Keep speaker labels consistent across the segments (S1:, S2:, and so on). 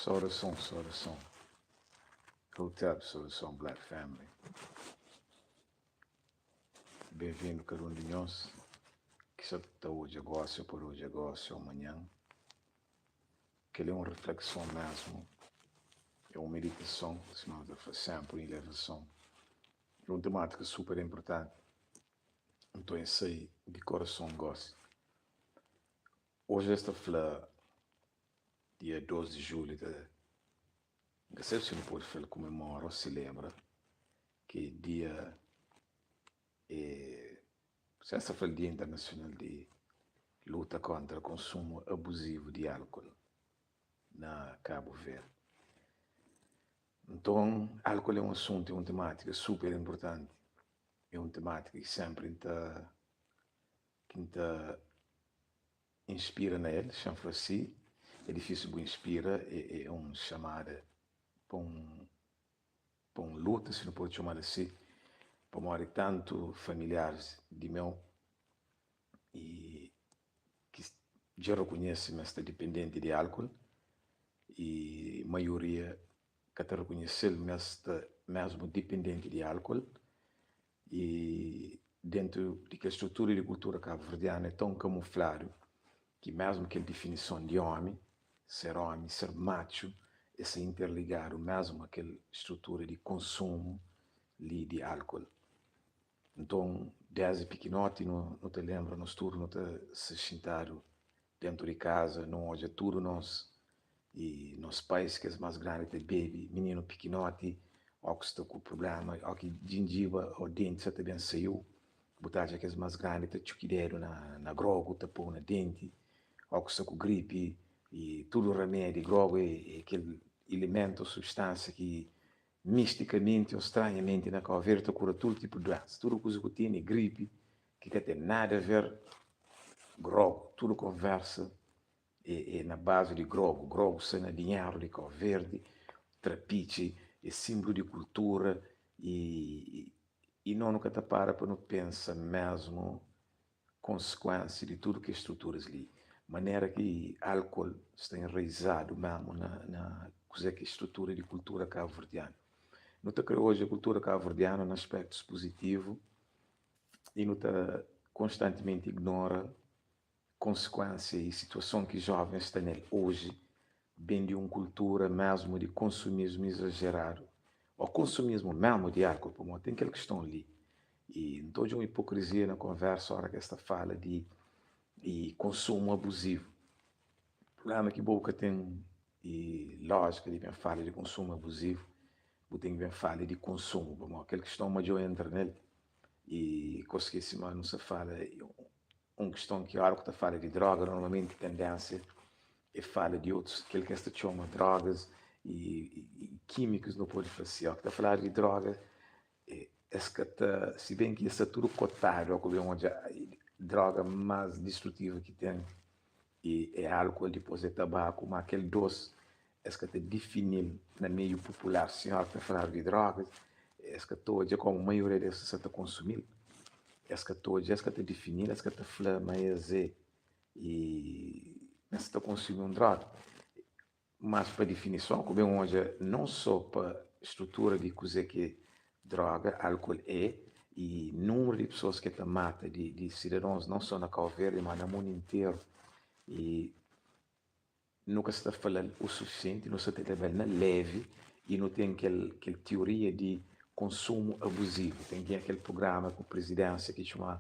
S1: Saudason, saudason. Hotep, saudason Black Family. Benvindu kada un di nhos ki sa ta odja gósi ô pode odja gósi ô manhan. Kel-li é un riflekson mésmu, é un meditason, sima nu ta fla sénpri, un ilevason. É un temátika super inpurtanti. Nton, el sai di korason gósi. Oji es ta fla dia 2 di julhu ta N ka sabe si nu pode fla-l komemora ô selebra ki dia é si es ta fla-l dia internasional di luta kóntra konsumu abuzivu di álkol na Kabu Verdi. Nton, álkol é un asuntu, é un temátika super inpurtanti, é un temátika ki sénpri N ta ki N ta inspira na el, xa-m fla si, é difísil bu inspira, é un xamada pa un pa un luta, si nu pode txoma-l asi, pamodi tantu familiaris di meu i ki dja rakonhese ma es sta dipendenti di álkol i maioria ka ta rakonhese-l ma es sta mésmu dipendenti di álkol i dentu di kel strutura di kultura kabuverdianu é ton kamufladu ki mésmu kel difinison di ómi, ser ómi, ser matxu, es sta interligadu mésmu a kel strutura di konsumu li di álkol. Nton, désdi pikinoti nu ta lenbra nos tudu nu ta sta xintadu dentu di kaza, nu odja tudu nos i nos pais, kes más grandi ta bebe, mininu pikinoti ó ki sta ku prubléma, ó ki djinjiba ô denti sa ta ben saiu, bu ta atxa kes más grandi ta txuki dedu na grogu ta pô na denti, ó ki sta ku gripi i tudu ramedi, grogu é kel ilimentu ô substánsia ki mistikamenti ô stranhamenti na Kau Verdi ta kura tudu tipu di duénsa, tudu kuza ku tene gripi ki ka ten nada a ver grogu, tudu konversa é na bazi di grogu, grogu sta na dinheru di Kau Verdi, trapitxi é sinblu di kultura i i no nu ka ta para pa nu pensa mésmu konsekuénsia di tudu kes struturas li, manera ki álkol sta enraizadu mésmu na kuzê ki é strutura di kultura kabuverdianu. Nu ta krê odja kultura kabuverdianu na aspétus puzitivu i nu ta konstantimenti ignora konsekuénsia i situason ki jóvens sta nel oji ben di un kultura mésmu di konsumismu izajeradu ô konsumismu mésmu di álkol pamodi ten kel kiston li i N ta odja un ipokrizia na konversa óra ki es ta fala di i konsumu abuzivu. Prubléma ki bo ka ten i lójika di ben fala di konsumu abuzivu, bu ten ki ben fala di konsumu pamodi kel kiston ma dja entra nel i ka skese ma nu sta fala un kiston ki óra ku ta fala di droga normalmenti tendénsia é fala di otus kel ki es ta txoma drogas i kímikus nu pode fla si, ó ki ta faladu di droga es ka ta si ben ki es sta tudu kotadu ó ku ben odja droga más distrutivu ki ten i é álkol dipôs é tabaku má kel dôs es ka ta difini-l na meiu popular si óra ki ta faladu di drogas es ka ta odja komu maioria des sa ta konsumi-l es ka ta odja es ka ta difini-l es ka ta fla ma es é i es ta konsumi un droga mas pa difinison ku ben odja non só pa strutura di kuzê ki droga, álkol é i númeru di pesoas ki ta mata di sidadons non só na Kau Verdi ma na mundu interu i nu ka sta fala-l o sufisienti, nu sta ta leba-l na levi i nu ten kel tioria di konsumu abuzivu. Ten ki kel prugrama ku prizidénsia ki txoma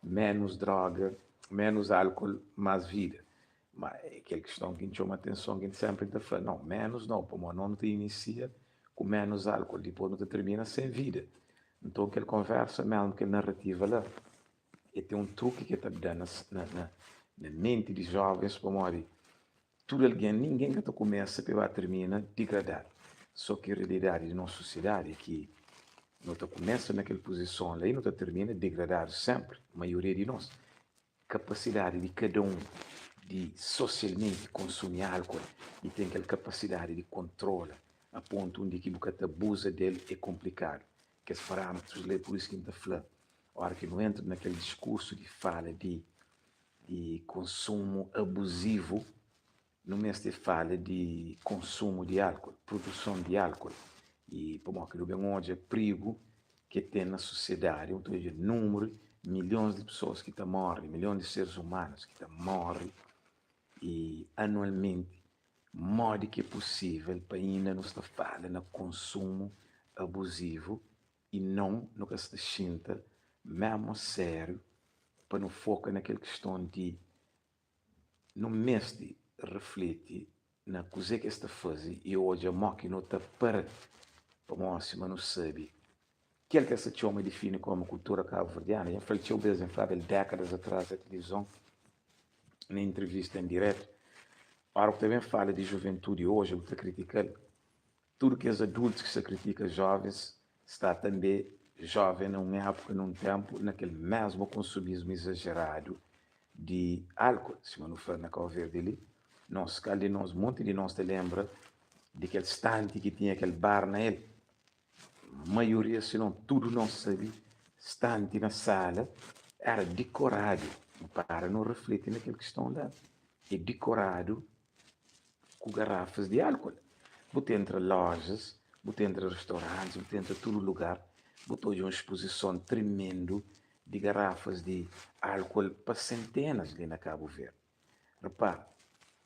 S1: menus droga, menus álkol, más vida. Ma é kel kiston ki N txoma atenson ki N sénpri N ta fla, nau, menus nau, pamodi nos nu ta inisia ku menus álkol, dipôs nu ta tirmina sen vida. Nton kel konversa mésmu, kel narativa la, e ten un truki ki el ta da na menti di jóvens pamodi tudu algen, ningen ka ta kumesa pa e ba tirmina digradadu. Só ki realidadi di nos sosiedadi é ki nu ta kumesa na kel puzison la i nu ta tirmina digradadu sénpri, maioria di nos. Kapasidadi di kada un di sosialmenti konsumi álkol i ten kel kapasidadi di kontrola a pontu undi ki bu ka ta abuza del é konplikadu. Kes parámetrus la é pur isu ki N ta fla, óra ki nu entra na kel diskursu di fala di konsumu abuzivu. Nu meste fala di konsumu di álkol, produson di álkol i pamodi ki nu ben odja prigu ki el ten na sosiedadi, nu ta odja númeru, milhons di pesoas ki ta móre, milhons di seris umanus ki ta móre i anualmenti. Modi ki é pusível pa inda nu sta fala na konsumu abuzivu i non nu ka sta xinta mésmu sériu pa nu foka na kel kiston di nu meste refleti na kuzê ki es ta faze i odja mó ki nu ta para-l pamodi sima nu sabe kel ki es ta txoma i difini komu kultura kabuverdianu dja N fla-l txeu bês dja N flaba el dékadas atras na tilivizon na intrivista en diretu óra ku ta ben fala di juventudi oji bu ta kritika-l Tudu kes adultus ki sta kritika jovens sta tanbe joven na un epuka, na un tenpu, na kel mesmu konsumismu izajeradu di alkol. Sima nu fla na Kau Verdi li, nos, kal di nos, monti di nos ta lenbra di kel stanti ki tinha kel bar na el. Maioria, si non tudu nos sabe, stanti na sala era dikoradu. Nu para nu rifliti na kel kiston la. E dikoradu ku garafas di álkol. Bu ta entra lojas, bu ta entra restaurantis, bu ta entra tudu lugar, bu ta odja un spozison tremendu di garafas di álkol pa sentenas li na Kabu Verdi. Repara,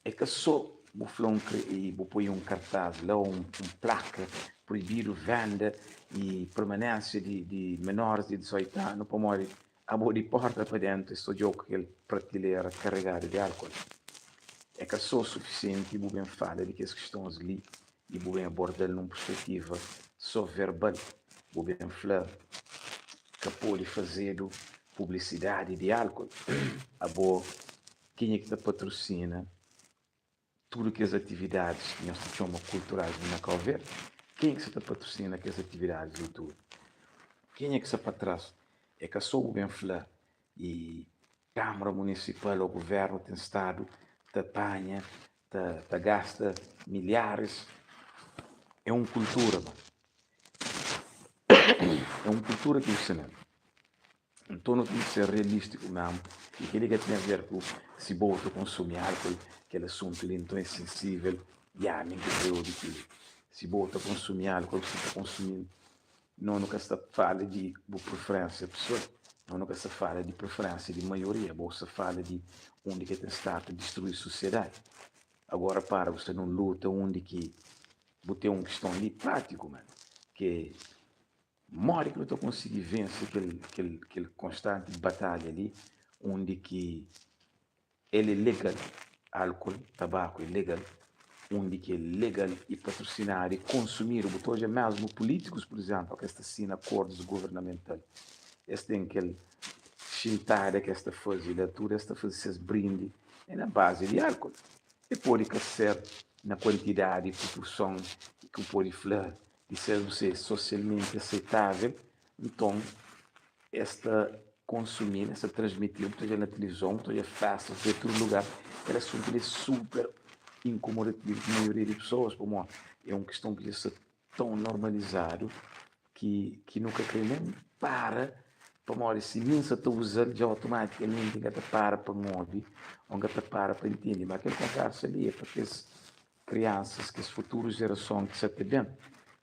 S1: é ka sô bu fla un i bu poi un kartaz la ô un plaka proibidu venda i permanénsia di menoris di 18 anu pamodi Abo di porta pa dentu es ta odjau ku kel pratilera karegadu di alkol. É ka so sufisienti bu ben fala di kes kistons li i bu ben aborda-l nun perspetiva so verbal. Bu ben fla ka pode fazedu publisidadi di alkol. Abo kenha ki ta patrusina Tudu kes atividadis ki nhos ta txoma kulturais li na Kau Verdi, kenha ki sa ta patrusina kes atividadis li tudu? Kenha ki sa pa tras? É ka so bu ben fla i Kamara Munisipal o Guvernu ten stadu ta panha, ta ta gasta milharis. É un kultura, ma. É un kultura ki bu sta nel. Nton nu ten ki ser realístiku mésmu i kel-li ka ten aver ku si bo ta konsumi álkol, kel asuntu li nton é sensível i ami N ka krê obi kel-li. Si bo ta konsumi álkol, bu sta ta konsumi No nu ka sta fala di bu preferénsia pesoal, no nu ka sta fala di preferénsia di maioria, bo sta fala di undi ki ten stadu ta distrui sosiedadi. Agora para, bu sta nun luta undi ki bu ten un kiston li prátiku, man, ki é Modi ki nu ta konsigi vense kel konstanti batalha li undi ki el é legal, álkol, tabaku é legal, undi ki é legal i patrosinadu i konsumidu. Bu ta odja mésmu pulítikus, pur izénplu, ki es ta sina akordus guvernamental, es ten kel xintada ki es ta faze la, tudu es ta faze ses brindi é na bazi di álkol. E pode ka ser na kuantidadi i proporson ki bu pode fla di ser bu ser sosialmenti aseitável, nton es ta konsumi-l, es ta transmiti-l, bu ta odja-l na tilivizon, bu ta odja festas, bu ta odja tudu lugar. Kel asuntu li é super inkomodativu pa maioria di pesoas, pamodi é un kiston ki dja sta ton normalizadu ki ki nu ka kre nen para, pamodi si mi N sa ta uza-l dja otomatikamenti N ka ta para pa N obi ô N ka ta para pa ntende. Ma kel konversa li é pa kes kriansas, kes futuru jerason ki sa ta ben,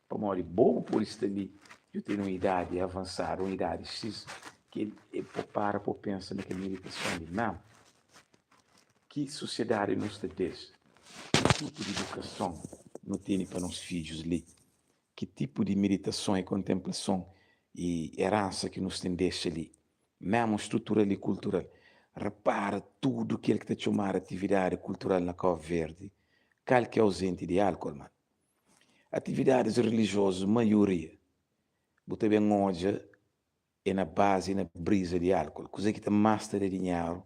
S1: pamodi bo bu pode sta li dja tene un idadi avansadu, un idadi xis, ki é pa para pa pensa na kel meditason li mésmu. Ki sosiedadi nu sta dexa? Ki tipu di idukason nu tene pa nos fidjus li? Ki tipu di meditason i kontenplason i eransa ki nu sta dexa li? Mésmu strutural i kultural. Repara tudu kel ki ta txomadu atividadi kultural na Kau Verdi, kal ki é auzenti di álkol, ma atividadis rilijiozu maioria bu ta ben odja é na bazi na briza di álkol. Kuzê ki ta más ta da dinheru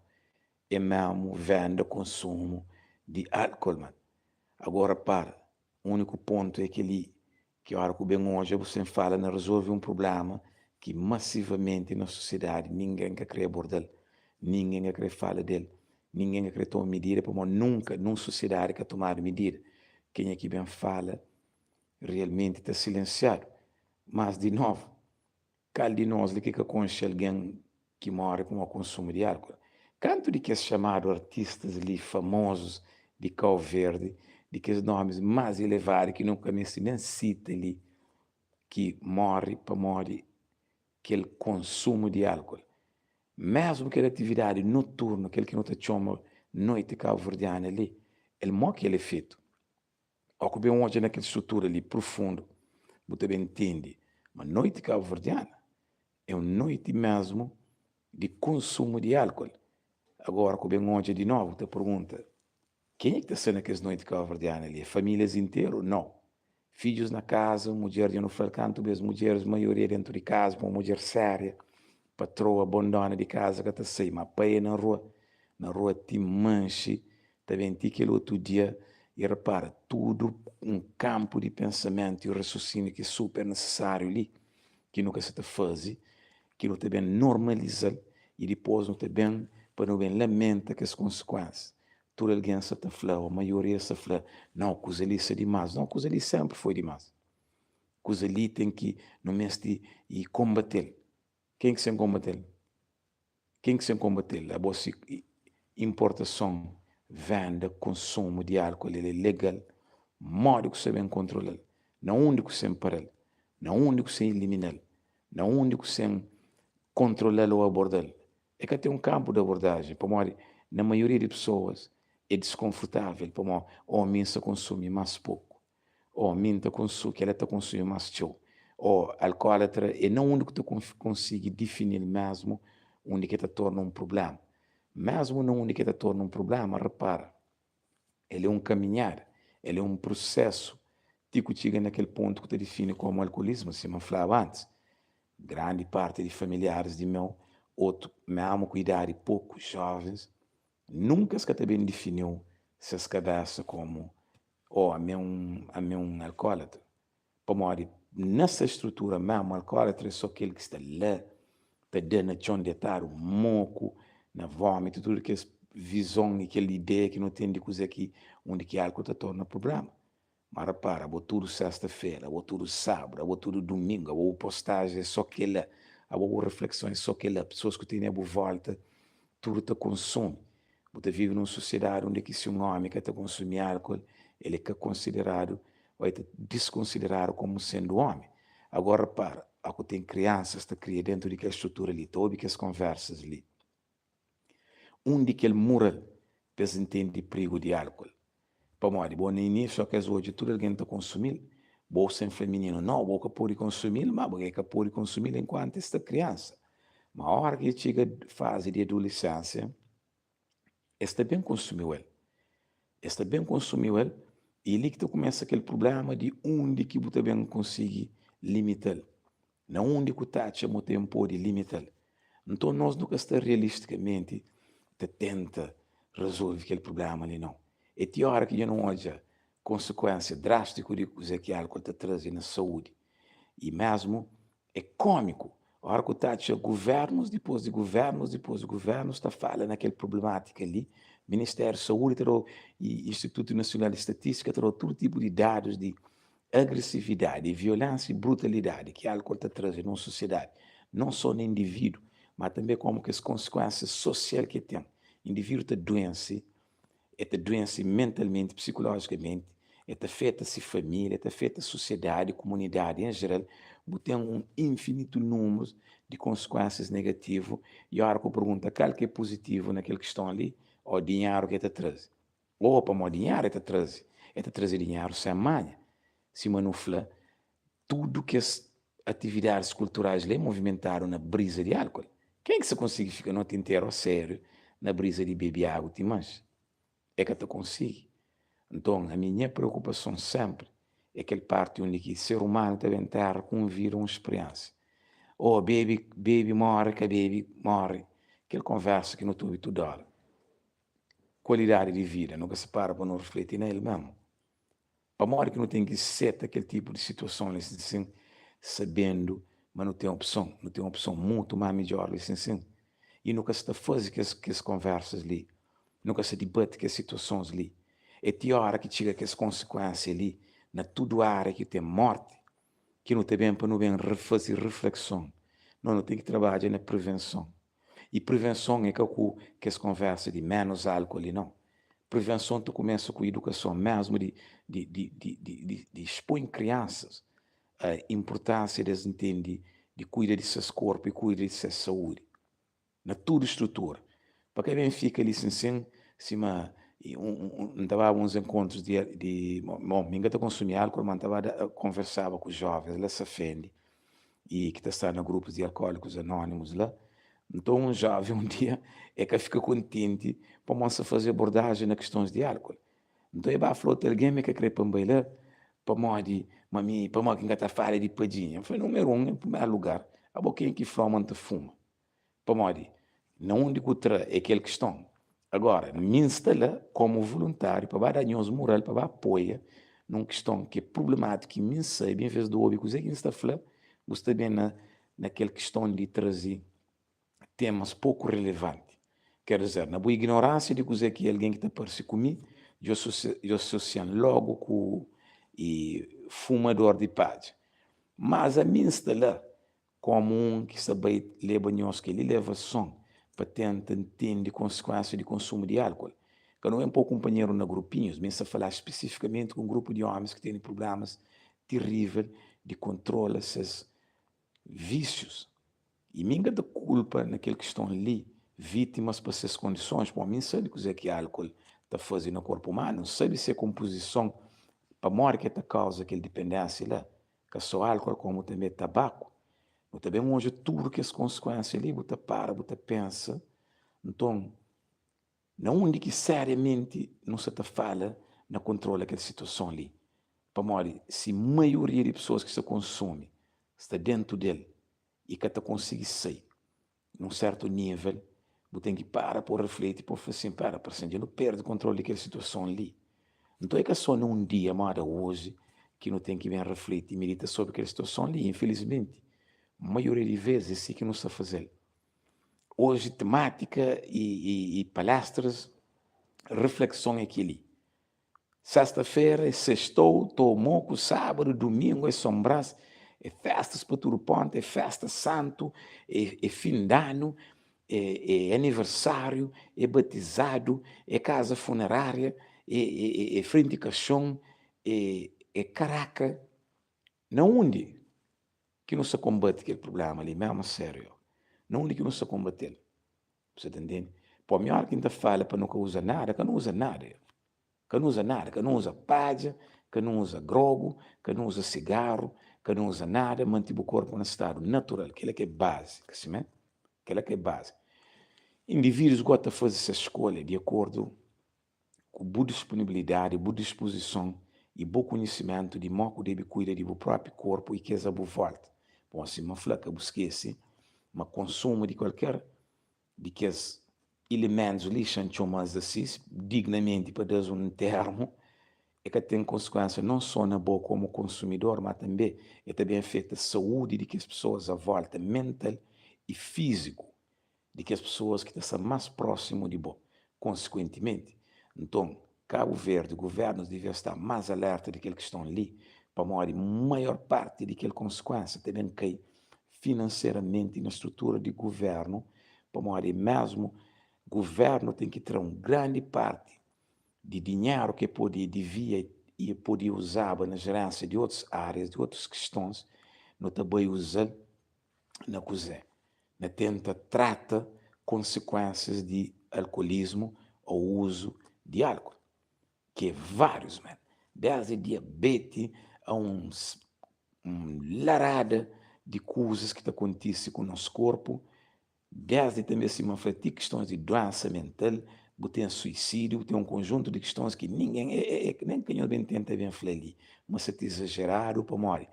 S1: é mésmu venda, konsumu di álkol, ma agora para, úniku pontu é kel-li Ki ora ku ben odja bu sen fala na rezolve un prublema ki masivamenti na sosiedadi ningen ka kre aborda-l, ningen ka kre fala del, ningen ka kre toma midida pamodi nunka nun sosiedadi ka tomadu midida. Kenha ki ben fala realmenti ta silensiadu. Mas di novu, Kal di nos li ki ka konxe algen ki móre pamodi konsumu di álkol? Kantu di kes xamadu artistas li famozus Di Kau Verdi, di kes nomis más elevadu ki nu ka meste nen sita li, ki móre pamodi kel konsumu di álkol. Mésmu kel atividadi noturnu, kel ki nu ta txoma noiti kauverdiana li, el mó ki el é fetu. Ó ku ben odja na kel strutura li profundu, bu ta ben ntende ma noiti kauverdiana é un noiti mésmu di konsumu di álkol. Agora ku ben odja di novu, bu ta pergunta, Kenha ki ta sta na kes noiti kauverdiana li? É famílias interu? Nau. Fidjus na kaza, mudjer dja nu fla-l kantu bês, mudjeris maioria dentu di kaza, pa un mudjer séria, patroa, bon dona di kaza ka ta sai, ma pai é na rua, na rua ti manxi, ta ben ti kel otu dia i repara, tudu un kanpu di pensamentu i rasusíniu ki é super nisisáriu li, ki nu ka sa ta faze, ki nu ta ben normaliza-l i dipôs nu ta ben pa nu ben lamenta kes konsikuénsia. Tudu algen sa ta fla, ô maioria sa fla, Nau, kuza li sta dimás. Nau, kuza li sénpri foi dimás. Kuza li ten ki, nu meste i konbate-l. Ken ki sen konbate-l? Ken ki sen konbate-l? Abo si inportason, venda, konsumu di álkol el é legal, modi ku sa ben kontrola-l? Na undi ku sen para-l? Na undi ku sen ilimina-l? Na undi ku sen kontrola-l ô aborda-l? É ka ten un kanpu di abordajen, pamodi na maioria di pesoas é diskonfortável pamodi ô mi N sta konsumi más poku, ô mi N ta konsu kel-la ta konsumi más txeu, ô alkólatra é na undi ku ta konsigi difini-l mésmu undi ki el ta torna un prubléma. Mésmu na undi ki el ta torna un prubléma, repara, el é un kaminhada, el é un prusésu ti ku txiga na kel pontu ku ta difini kómu alkulismu, sima N flaba antis. Grandi parti di familiaris di meu, otu mésmu ku idadi poku jóvens, nunka es ka ta ben difini-u ses kabésa kómu, Oh, ami é un, ami é un alkólatra. Pamodi na se strutura mésmu, alkólatra é sô kel ki sta la ta da na txon detadu moku, na vómitu, tudu kes vizon i kel ideia ki nu ten di kuzê ki undi ki álkol ta torna prubléma. Má repara, abo tudu sésta-fera, abo tudu sábadu, abo tudu dumingu, abo bu postajen é sô kel-la, abo bu reflekson é sô kel-la, pesoas ku tene a bu vólta tudu ta konsumi. Bu ta vive nun sosiedadi undi ki si un ómi ka ta konsumi álkol, el é ka konsideradu ô el ta diskonsideradu kómu sendu ómi. Agora repara, a ku ten kriansas ta kria dentu di kel strutura li, ta obi kes konversas li. Undi kel mural pa es ntende prigu di álkol? Pamodi bo na inísiu óki es odja tudu algen ta konsumi-l, bo sen fla mininu, Nau, bo ka pode konsumi-l, má bo e ka pode konsumi-l enkuantu e sta kriansa. Má óra ki e txiga fazi di adulisénsia, es ta ben konsumiu el. Es ta ben konsumiu el i li ki ta kumesa kel prubléma di undi ki bu ta ben konsigi limita-l. Na undi ku ta atxa ma ten pode limita-l? Nton nos nu ka sta realistikamenti ta tenta rezolve kel prubléma li nau. É ti óra ki dja nu odja konsekuénsia drástiku di kuzê ki álkol ta traze na saúdi i mésmu é kómiku óra ku ta atxa guvérnus dipôs di guvérnus dipôs di guvérnus ta fala na kel prublemátika li. Ministériu di Saúdi ta da-u i Institutu Nasional di Statístika ta da-u tudu tipu di dadus di Agresividadi, violénsia i brutalidadi ki álkol ta traze na un sosiedadi, non sô na indivídu, má tanbê kómu kes konsikuénsia sosial ki el ten. Indivídu ta duense, el ta duense mentalmenti, psikulójikamenti, el ta afeta se família, el ta afeta sosiedadi, kumunidadi en jeral. Bu ten un infinitu númeru di konsikuénsias negativu i óra ku bu pergunta kal ki é puzitivu na kel kiston li, ó dinheru ki el ta traze. Ô, pamodi dinheru el ta traze, el ta traze dinheru sen manha. Sima nu fla, tudu kes atividadis kulturais la é movimentadu na briza di álkol. Ken ki sa konsigi fika noti interu a sériu na briza di bebe agu ti manxe? E ka ta konsigi. Nton, ami nha preokupason sénpri é kel parti undi ki ser umanu ta ben téra ku un vida, un spriénsia. Ô, bebe, bebe, móre, ka bebe, móre. Kel konvérsa ki nu ta obi tudu óra. Kualidadi di vida, nu ka sta para pa nu rifleti na el mésmu. Pamodi ki nu ten ki seta kel tipu di situason li sin, sabendu ma nu ten opson, nu ten opson mutu más midjór li sin sin. I nu ka sta faze kes kes konversas li, nu ka sta dibati kes situasons li. É ti óra ki txiga kes konsikuénsia li na tudu ária ki ten mórti, ki nu ta ben pa nu ben faze riflekson. No, nu ten ki trabadja na prevenson. I prevenson é ka ku kes konversa di ménus álkuol li, nau. Prevenson ta kumesa ku idukason mesmu di di di di di di di spoi kriansas a inpurtansia di es ntende di kuida di ses korpu i kuida di ses saúdi na tudu strutura. Pa ka ben fika li sin sin sima N ta baba uns enkontrus di di bon mi N ka ta konsumi álkol ma N ta ba konversaba ku jovens la Safendi i ki ta sta na grupus di alkólikus anónimus la. Nton un joven un dia e ka fika kontenti pamodi N sta faze abordajen na kistons di álkol. Nton e ba fla otu algen ma e ka kre pa N bai la pamodi ma mi pamodi ki N ka ta fala di padjinha. N fla, numeru un, en primeru lugar, abo ken ki fla-u ma N ta fuma? Pamodi na undi ku tra é kel kiston. Agora, mi N sta la komu voluntáriu pa ba da nhos mural, pa ba apoia nun kiston ki é prublemátiku ki mi N sabe, en vez di obi kuzê ki N sta fla, bu sta ben na na kel kiston di traze temas poku relevanti. Ker dizer, na bu ignoránsia di kuzê ki é algen ki ta parse ku mi, dja asosia-m logu ku e fumador di padja. Mas ami N sta la Komu un ki sta bai leba nhos kel ilevason pa tenta ntende konsikuensia di konsumu di álkol. Ka nu ben po kunpanheru na grupinhus, mi N sta fala spesifikamenti ku un grupu di omis ki tene prublemas terivel di kontrola ses visius. I mi N ka ta kulpa na kel kiston li vitimas pa ses kondisons, pamodi mi N sabe kuzê ki álkol ta faze na korpu umanu, N sabe se konpozison, pamodi ki el ta kauza kel dipendensia la. Ka sô álkol komu tanbê tabaku. Bu ta ben odja tudu kes konsikuénsia li, bu ta para bu ta pensa. Nton, na undi ki seriamenti nu sta ta fala na kontrola kel situason li? Pamodi si maioria di pesoas ki sta konsumi sta déntu del i ka ta konsigi sai, Nun sertu nivel, bu ten ki para pa bu refleti, pa bu fla sin, pera, parse dja nu perde kontrol di kel situason li. Nton é ka so na un dia moda oji ki nu ten ki ben refleti i midita sobri kel situason li. Infilismenti, maioria di ves é si ki nu sta faze-l. Oji temátika i i palestras, reflekson é kel-li. Sesta fera é sextou, tou moku, sábadu, dumingu é sonbras, é festas pa tudu ponta, é festa santu, é é fin d'anu, é é aniversáriu, é batizadu, é kaza funerária, é é é frenti kaxon, é é karaka. Na undi ki nu sta konbate kel prubléma li mésmu sériu? Na undi ki nu sta konbate-l? Bu sa ta ntende? Pô, mi óra ki N ta fala pa nu ka uza nada, ka nu uza nada. Ka nu uza nada. Ka nu uza padja, ka nu uza grogu, ka nu uza sigaru, ka nu uza nada. Manti bu korpu na stadu natural. Kel-la ki é bazi, ka simé? Kel-la ki é bazi. Indivídus gosta ta faze ses skolha di akordu ku bu disponibilidadi, bu dispozison i bu konhisimentu di mo ku debe kuida di bu propi korpu i kes a bu volta. Bon, sima N fla, ka bu skese ma konsumu di kualker di kes ilimentus li, xa N txoma-s asi, dignamenti pa da-s un termu, e ka ten konsikuensia non so na bo komu konsumidor, ma tanbe e ta ben afeta saúdi di kes pesoas a volta, mental i fíziku. di kes pesoas ki ta sta más prósimu di bo. Konsikuentimenti, nton, Kabu Verdi, govérnus devia sta más alerta di kel kiston li, pamodi maior parti di kel konsikuénsia ta ben kai finanseramenti na strutura di govérnu, pamodi mésmu govérnu ten ki tra un grandi parti di dinheru ki e pode devia i e pode uzaba na jerénsia di otus árias, di otus kistons, nu ta bai uza-l na kuzê? Na tenta trata konsekuénsias di alkolismu ô uzu di álkol, ki é várius, man. Désdi diabeti a un larada di kuzas ki ta kontise ku nos korpu, désdi tanbê sima N fla ti kistons di duénsa mental, bu ten suisídiu, bu ten un konjuntu di kistons ki ningen, nen ka nhos ben tenta ben fla li ma sa ta izajeradu pamodi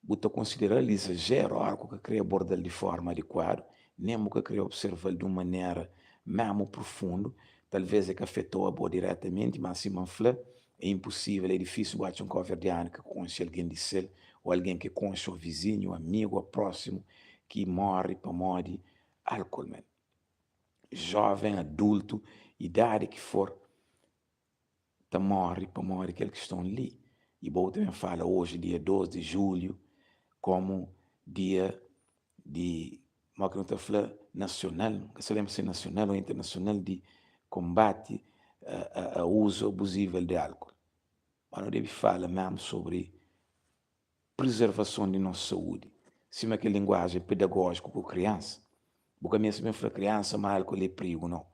S1: Bu ta konsidera-l izajeru óras ku ka krê aborda-l di fórma adikuadu, nen bu ka krê observa-l di un manera mésmu profundu. Talvês é ka afeta-u abo diretamenti, má sima N fla, é inpusível, é difísil bu atxa un kauverdianu ki konxe algen di sel, ô algen ki konxe ô vizinhu, amigu ô prósimu ki móre pamodi álkol. Jóven, adultu, idadi ki for, ta móre pamodi kel kiston li. I bo ta ben fala oji, dia 2 di julhu, komu dia di, modi ki nu ta fla, nasional, N ka sa lenbra si é nasional ô internasional, di konbati. a uzu abuzivel di álkol, ma nu debe fala mésmu sobri prizervason di nos saúdi, sima kel linguajen pedagójiku ku kriansa. Bu ka meste ben fla kriansa ma álkol é prigu, nau.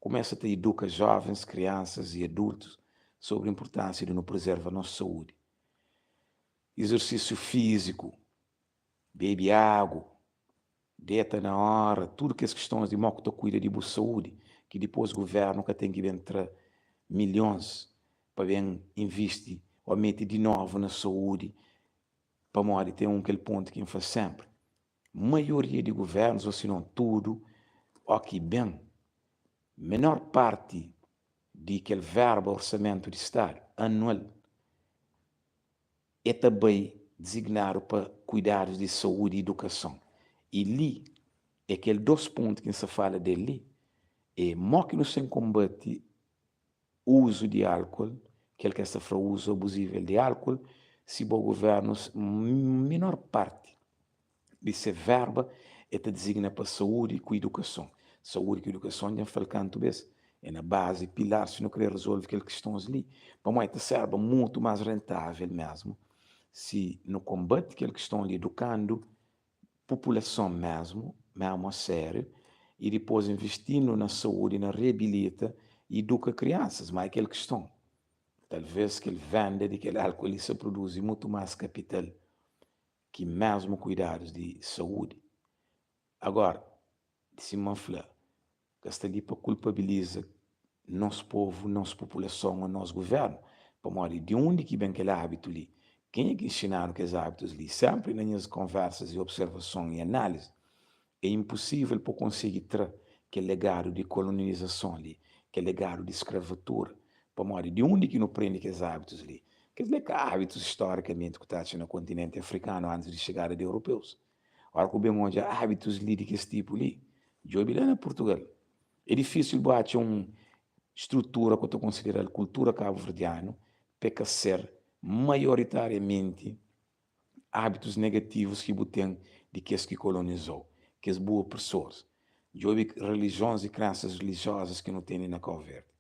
S1: Kumesa ta iduka jóvens, kriansas i adultus sobri inpurtánsia di nu prizerva nos saúdi. Izersísiu fíziku, bebe agu, deta na óra, tudu kes kistons di mó ku ta kuida di bu saúdi, ki dipôs guvérnu ka ten ki ben tra milhons pa ben invisti ô mete di novu na saúdi, pamodi ten un kel pontu ki N fla sénpri, maioria di guvérnus ô sinon tudu, ó ki ben, menor parti di kel vérba orsamentu di stadu anual e ta bai dizignadu pa kuidadus di saúdi i idukason. I li é kel dos pontu ki N sta fala del li, é mó ki nu sen konbati uzu di álkol, kel ki es ta fla uzu abuzivel di álkol, si bo guvérnu minor parti di se vérba e ta dizigna pa saúdi ku idukason. Saúdi ku idukason dja N fla-l kantu bês, é na bazi pilar si nu krê rezolve kel kistons li, pamodi ta sérba mutu más rentável mésmu si nu konbati kel kiston li edukandu populason mésmu, mésmu a sériu, i dipôs invistindu na saúdi, na reabilita i iduka kriansas. Má é kel kiston, talvês kel venda di kel álkol li sa produzi mutu más kapital ki mésmu kuidadus di saúdi. Agóra, sima N fla, ka sta li pa kulpabiliza nos povu, nos populason ô nos guvérnu, pamodi di undi ki ben kel ábitu li? Kenha ki inxina-nu kes ábitus li? Sénpri na nhas konversas i observason i análizi, é inpusível pa konsigi tra kel legadu di kolonizason li, kel legadu di skravatura, pamodi di undi ki nu prende kes ábitus li? Kes li é ka ábitus istorikamenti ku ta atxa na kontinenti afrikanu antis di xegada di europeus. Ora ku ben odja ábitus li di kes tipu li, djobe la na Purtugal. É difísil bu atxa un strutura ku ta konsideral kultura kabuverdianu pa e ka ser maioritariamenti ábitus negativus ki bu ten di kes ki kolonizou, kes bu opresoris. Djobe relijions i krensas relijiozas ki nu tene na Kauverdi.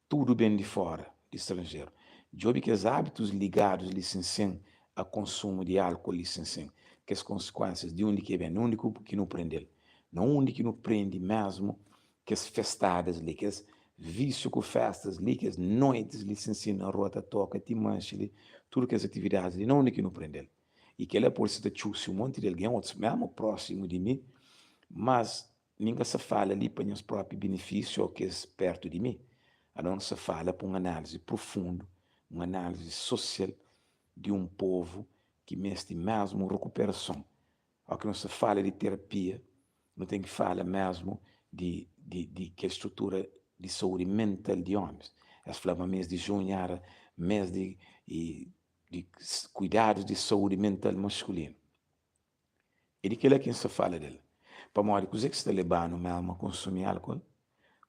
S1: Tudu ben di fora, di stranjeru. Djobe kes ábitus ligadus li sinsin a konsumu di álkol li sinsin, kes konsikuensias, di undi ki e ben, na undi ki nu prende-l, na undi ki nu prende mesmu kes festadas li, kes vísiu ku festas li, kes noitis li sinsin na rua ta toka ti manxe li, tudu kes atividadis li, na undi ki nu prende-l? I kel-la pode sa ta txusi un monti di algen, otus mésmu prósimu di mi, mas mi N ka sa fala li pa nhas própi binifísiu ô kes pértu di mi, alô N sa fala pa un análisi profundu, un análisi sosial di un povu ki meste mésmu rikuperason. Óki nu sta fala di terapia, nu ten ki fala mésmu di di di kel strutura di saúdi mental di ómis. Es fla ma mês di junhu éra mês di di kuidadus di saúdi mental maskulinu. É di kel-la ki N sta fala del. Pamodi kuzê ki sta leba-nu mésmu a konsumi álkol?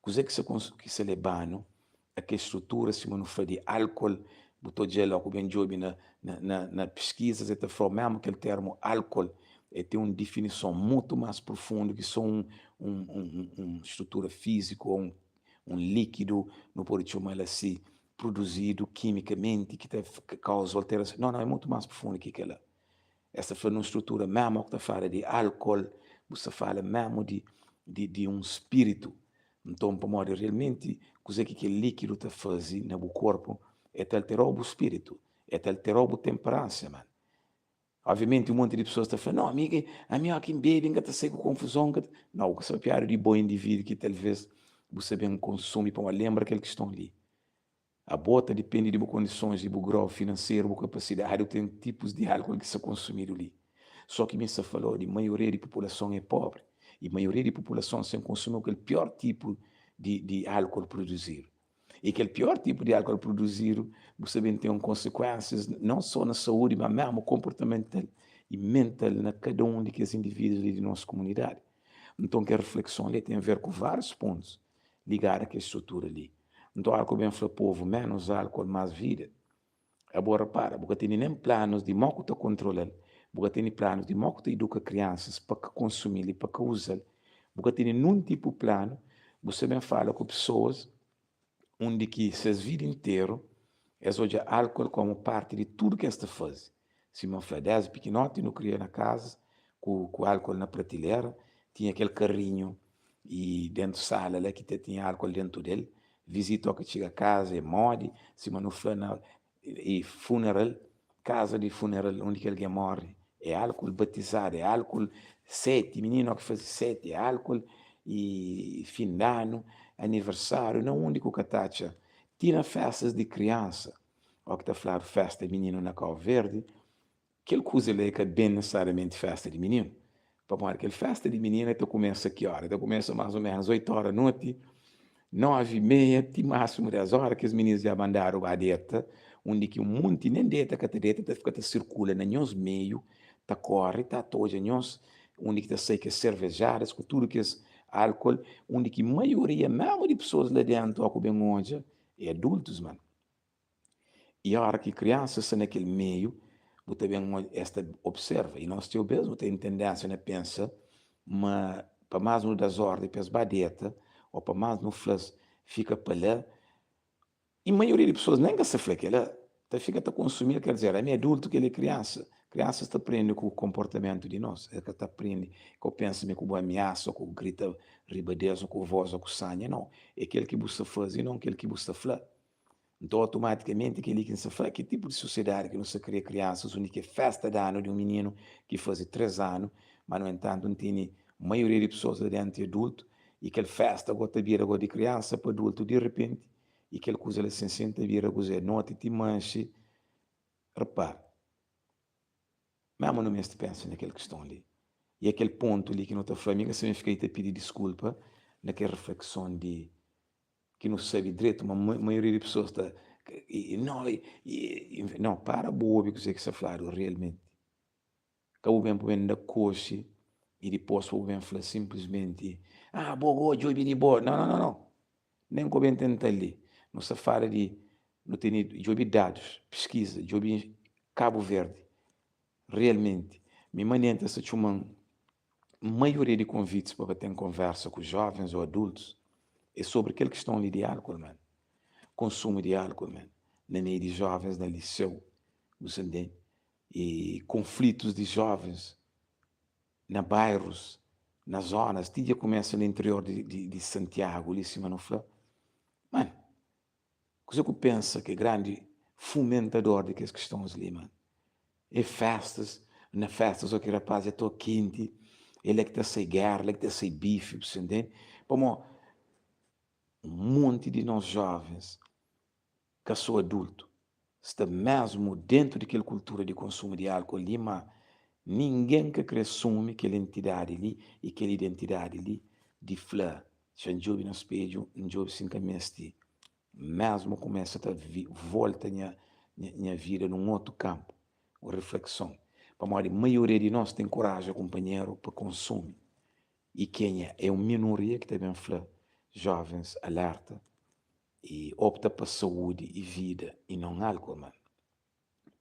S1: Kuzê ki sta ki sta leba-nu a kes strutura sima nu fla di álkol? Bu ta odja-l óki bu ben djobe na na na piskizas el ta fla-u mésmu kel termu álkol el ten un difinison mutu más profundu ki sô un un un un strutura fíziku ô un un líkidu, nu pode txoma-l asi, produzidu kimikamenti ki ta kauza alterason. Nau, nau, é mutu más profundu ki kel-la. Es ta fla nun strutura mésmu, óki ta fala di álkol, bu sta fala mésmu di di di un spiritu. Nton, pamodi realmenti kuzê ki kel líkidu ta faze na bu korpu, el ta altera-u bu spiritu, el ta altera-u bu tenperansia, man. Obviamenti, un monti di pesoas ta fla, No, mi ki, ami óki N bebe, N ka ta sai ku konfuzon, N ka ta. No, bu ka sta papiadu di bo indivídu ki talvês bu sta ben konsumi, pamodi lenbra kel kiston li. Abo ta dipende di bu kondisons, di bu grau finanseru, bu kapasidadi, bu ten tipus di álkol ki sta konsumidu li. Só ki mi sta falou di maioria di populason é pobri i maioria di populason sen konsumi kel pior tipu di di álkol produzidu. I kel pior tipu di álkol produzidu bu sta ben ten konsekuensias non só na saúdi ma mésmu konportamental i mental na kada un di kes indivídus li di nos komunidadi. Nton kel reflekson li ten ver ku várius pontus ligadu a kel strutura li. Nton ora ku ben fla povu ménus álkol más vida, abo repara bu ka tene nen planus di mo ku ta kontrola-l, bu ka tene planus di mo ku ta iduka kriansas pa ka konsumi-l i pa ka uza-l, bu ka tene nun tipu planu, bu sta ben fala ku pesoas. Undi ki ses vida interu es odja álkuol kómu párti di tudu ki es ta faze. Sima N fla, désdi pikinoti nu kria na kaza ku ku álkuol na pratilera, tinha kel karinhu i déntu sala la ki ta tinha álkuol déntu del. Vizita óki txiga kaza é modi, sima nu fla na i funeral, kaza di funeral undi ki algen móre é álkuol, batizadu é álkuol, séti, mininu óki faze séti é álkuol i fin di anu, aniversáriu, na undi ku ka ta atxa ti na féstas di kriansa. Ó ki ta fladu festa di mininu na Kau Verdi, kel kuza la é ka ben nesesariamenti festa di mininu. Pamodi kel festa di mininu el ta kumesa ki óra? El ta kumesa más ô ménus 8 óra noti, 9 i meia ti másimu 10 óra, kes mininus dja mandadu ba deta, undi ki un monti nen deta ka ta deta, ta fika ta sirkula na nhos meiu, ta kóre, ta ta odja nhos, undi ki ta sai kes servejadas ku tudu kes álkol, undi ki maioria mésmu di pesoas la déntu, ó ku ben odja, é adultus, man. I óra ki kriansa sta na kel meiu, bu ta ben odja, es ta observa. I nos txeu bês nu ten tendénsia na pensa ma pa más nu da-s órdi pa es ba deta ô pa más nu fla-s fika pa la, i maioria di pesoas nen ka sta fla kel-la, ta fika ta konsumi-l. Ker dizer, ami é adultu, kel-li é kriansa. Kriansas ta prende ku konportamentu di nos. Es ka ta prende ka bu pensa ma é ku bu amiasa ô ku bu grita riba di es ô ku vós ô ku sanha. Nau, é kel ki bu sta faze i non kel ki bu sta fla. Nton, otomatikamente, kel-li ki N sta fla, ki tipu di sosiedadi ki nu sta kria kriansas undi ki é festa di anu di un mininu ki faze 3 anu, ma nu entantu N tene maioria di pesoas la dentu é adultu, i kel festa go ta bira go di kriansa pa adultu di repenti, i kel kuza la sin-sin ta bira kuzê, noti ti manxe. Repara, mésmu nu meste pensa na kel kiston li. I é kel pontu li ki nu ta fla, mi ka sabe, N fika li ta pidi diskulpa na kel reflekson di ki nu sabe dretu ma maioria di pesoas ta no no para bu obi kuzê ki sta fladu realmenti ka bu ben pa bu ben da koxi i dipôs pa bu ben fla sinplismenti ah bo go djobe di bo no no no no nen ku ben tenta-l li nu sta fala di nu tene djobe dadus piskiza djobe Kabu Verdi Realmenti, mi manenti es ta txuma-m maioria di konvitis pa ba ten konversa ku jovens ô adultus é sobri kel kiston li di álkol, man. Konsumu di álkol, man, na meiu di jovens na liseu, bu sa ntende? I konflitus di jovens na bairus, na zonas, ti dja kumesa na interior di, di, di Santiagu li, sima nu fla. Man, Kuzê ku pensa ki é grandi fumentador di kes kistons li, man? É festas, na festas o ki rapaz dja to kenti, é la ki ta sai guerra, la ki ta sai bife, bu sa ntende? Pamó un monti di nos jovens ka so adultu, sta mesmu dentu di kel kultura di konsumu di álkol li, ma ningen ka kre asumi kel entidadi li i kel identidadi li di fla Xa N djobe na spedju, N djobe si N ka meste mésmu kumesa ta volta nha nha vida nun otu kanpu. Un reflekson. Pamodi maioria di nos ta enkoraja kunpanheru pa konsumi i kenha é un minoria ki ta ben fla jovens alerta i opta pa saúdi i vida i non álkol. Man,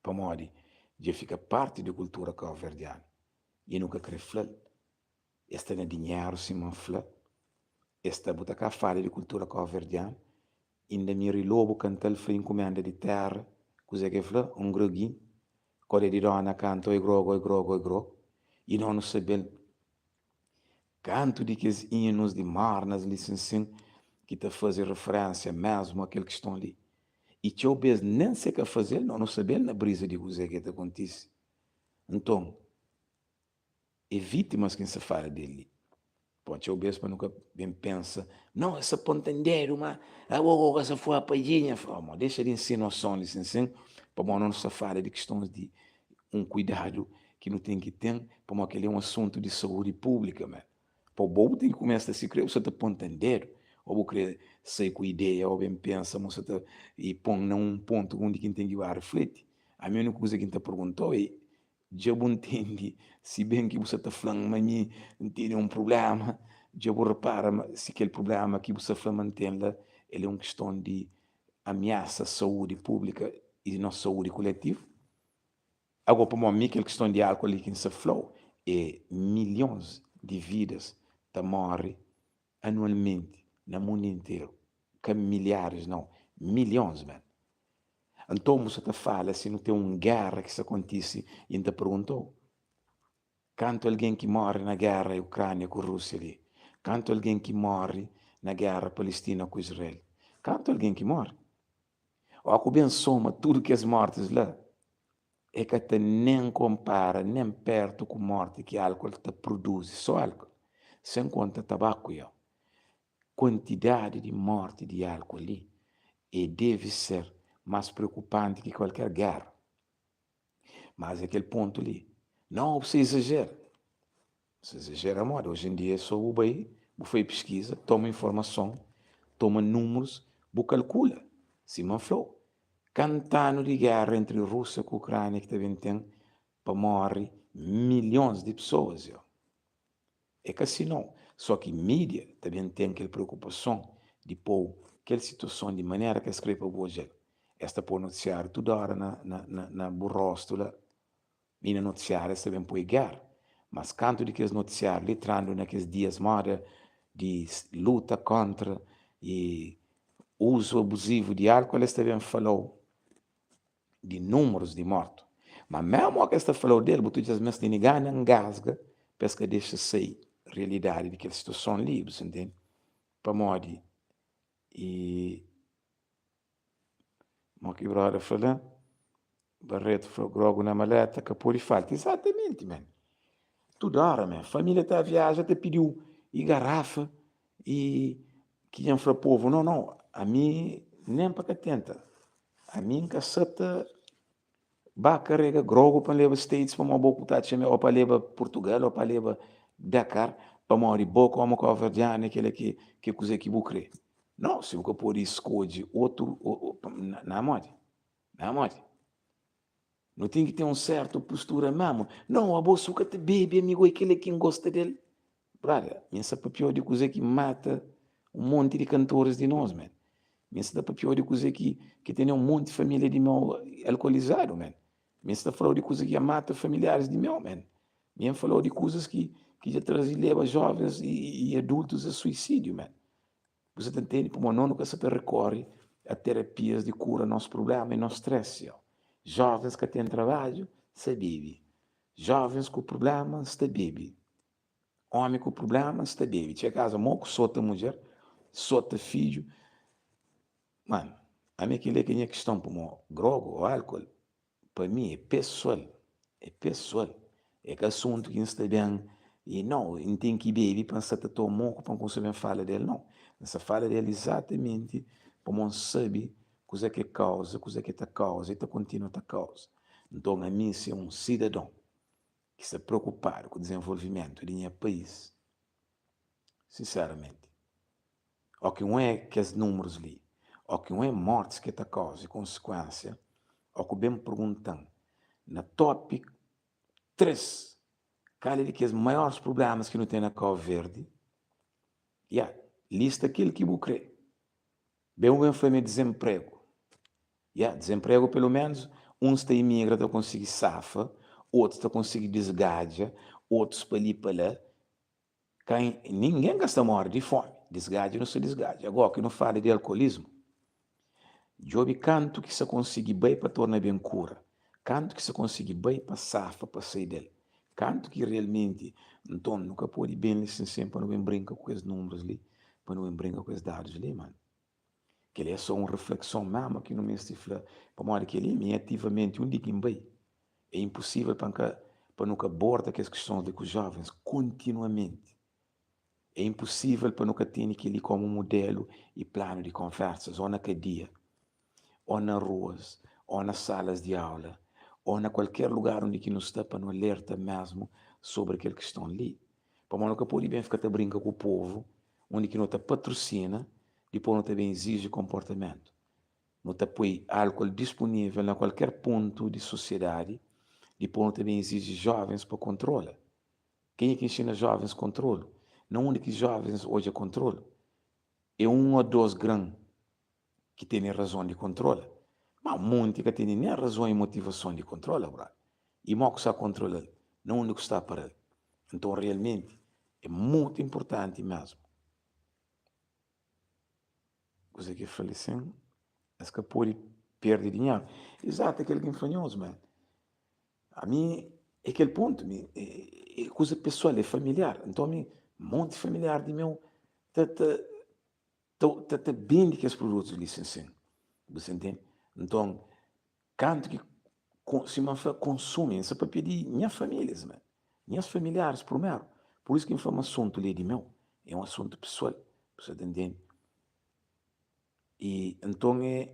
S1: pamodi dja fika parti di kultura kauverdianu i nu ka kre fla-l. Es ta na dinheru sima N fla Es ta bu ta ka fala di kultura kauverdianu Inda mi ri lobu kanta-l fla inkumenda di terra Kuzé ke fla? Un grogin Kode di dona kanta oi grog oi grog oi grog I no nu sabe-l Kantu di kes inus di mornas li sin sin Ki ta faze referensia mesmu a kel kiston li I txeu bes nen se ka faze-l no nu sabe-l na brisa di kuzé ke ta kontise Nton. É vítimas ki N sta fala di el li. Pon txeu bês pa nu ka ben pensa, Nau, es sta ponta-m dedu, má abo go ka sta fua padjinha. Fla, Ó, dexa di insinuason li sin sin, pamodi nu sta fala di kistons di un kuidadu ki nu ten ki ten, pamodi kel-li é un asuntu di saúdi públika, man. Pa bo, bu ten ki kumesa si kre bu sta ta ponta-m dedu, ô bu kre sai ku ideia, ô ben pensa ma bu sta ta i pon na un pontu undi ki N ten ki ba rifleti. Ami úniku kuza ki N ta pergunta-u é, Dja bu ntende si ben ki bu sta ta fla-m ma mi N tene un prubléma? Dja bu repara ma si kel prubléma ki bu sta fla ma N ten la, el é un kiston di amiasa saúdi públika i nos saúdi kuletivu? Ago, pamodi mi kel kiston di álkol li ki N sta fla-u é milhons di vidas ta móre anualmenti na mundu interu. Ka milharis nau, milhons man. Anton bu sa ta fala si nu ten un géra ki sa kontise i N ta pergunta-u, kantu algen ki móre na géra Ukránia ku Rúsia li? Kantu algen ki móre na géra Palestina ku Israel? Kantu algen ki móre? Ó ku ben soma tudu kes mórtis la, e ka ta nen konpara nen pértu ku mórti ki álkol ta produzi, sô álkol, sen konta tabaku i. Kuantidadi di mórti di álkol li e deve ser más preokupanti ki kualker géra. Mas é kel pontu li. Nau, bu sta izajera. Bu sta izajera modi? Oji en dia é sô bu bai, bu fai piskiza, toma informason, toma númerus, bu kalkula. Sima N fla-u, kantu anu di géra entri Rúsia ku Ukránia ki ta ben ten pa móre milhons di pesoas? Yo. É ka si nau. Só ki mídia ta ben ten kel preokupason di pô-u kel situason di manera ki es krê pa bu odja-l. Es ta pô notisiáriu tudu óra na, na, na, na bu róstu la. I na notisiáriu es ta ben poi géra. Mas kantu di kes notisiáriu li trandu na kes dias móda di luta kóntra i uzu abuzivu di álkuol, es ta ben fala-u di númerus di mortu. Ma mésmu óki es ta fala-u del, bu ta odja-s ma es tene gana ngasga pa es ka dexa sai realidadi di kel situason li, bu sa ntende? Pamodi i mo ki broda fla-m, Barreto fla grogu na maleta ka pode falta. Izatamenti, man. Tudu óra, man. Família ta viaja ta pidi-u i garafa i ki dja N fla povu, no, no, ami nen pa ka tenta. Ami N ka sa ta ba karega grogu pa N leba States pamodi bo ku ta atxa mi, ô pa leba Purtugal, ô pa leba Dakar pamodi bo komu kauverdianu é kela ki é kuzê ki bu krê. No, si bu ka pode skodje otu, na modi? Na modi? Nu ten ki ten un sértu postura mésmu. Nau, abo su ka ta bebe, amigu, é kel-la ki N gosta del. Brother, mi N sta papiau di kuzê ki mata un monti di kantoris di nos, man. Mi N sta papiau di kuzê ki ki tene un monti família di meu alkuolizadu, man. Mi N sta falau di kuzê ki dja mata familiaris di meu, man. Mi N falau di kuzas ki ki dja traze leba jovens i adultus a suisídiu, man. Bu sa ta ntende pamodi no nu ka sa ta rekori a terapias di kura nos prublema i nos stress yo. Jovens ka ten trabadju sa bebe. Jovens ku prublema sta bebe. Omi ku prublema sta bebe. Txega kaza moku sota mudjer, sota fidju. Manu, ami kel-li é ka nha kiston pamodi grogu o alkol Pa mi é pesoal, é pesoal. É ka asuntu ki N sta ben i nau, N ten ki bebe pa N sta ta toma moku pa N kumsa ben fala del, nau. N sta fala del izatamenti pamodi N sabe kuza ki é kauza, kuza ki ta kauza i ta kontinua ta kauza. Nton ami si é un sidadon ki sta preokupadu ku dizenvolvimentu di nha país, sinseramenti, Ó ki un é kes númerus li, ó ki un é mortis ki ta kauza i konsikuensia, ó ku ben pergunta-m na top 3 kal é di kes maioris prublémas ki nu ten na Kau Verdi, ya, lista kel ki bu kre. Ben bu ben fla-m é dizenpregu. Ya, dizenpregu pelu ménus uns ta imigra ta konsigi safa, otus ta konsigi disgadja, otus pa li pa la. Ka ningen ka sta móre di fómi. Disgadja nu sta disgadja. Agó ki nu fala di alkolismu, djobe kantu ki sa konsigi bai pa torna ben kura, kantu ki sa konsigi bai pa safa pa sai del, kantu ki realmenti. Nton nu ka pode ben li sin sen pa nu ben brinka ku kes númerus li, pa nu ben brinka ku es dadus li, mano. Kel-li é sô un reflekson mésmu ki nu meste fla, pamodi kel-li mi ativamenti undi ki N bai, é inposível pa N ka pa nu ka borda kes kistons li ku jóvens kontinuamenti. É inposível pa nu ka tene kel-li kómu mudelu i planu di konversas, ô na kadia, ô na ruas, ô na salas di aula, ô na kualker lugar undi ki nu sta pa nu alerta mésmu sobri kel kiston li. Pamodi nu ka pode ben fika ta brinka ku povu undi ki nu ta patrusina, dipôs nu ta ben iziji konportamentu. Nu ta poi álkuol disponível na kualker pontu di sosiedadi, dipôs nu ta ben iziji jóvens pa kontrola. Kenha ki inxina jóvens kontrolu? Na undi ki jóvens odja kontrolu? É un ô dôs gran ki tene razon di kontrola. Má monti ka tene nen razon i motivason di kontrola, brother. I mo ku sta kontrola-l? Na undi ku sta para-l? Nton, realmenti, é mutu inportanti mésmu. Kuzê ki el fla li sin? Es ka pode perde dinheru. Izatu, é kel ki N fla nhos, ma ami é kel pontu, mi é kuza pesoal, é familiar. Nton mi, monti familiar di meu ta ta ta ta bende kes produtus li sin sin. Bu sa ntende? Nton, kantu ki sima N fla, konsumi, N sta papia di nha familias, ma nhas familiaris primeru. Pur isu ki N fla ma asuntu li é di meu, é un asuntu pesoal. Bu sa ta ntende? I nton é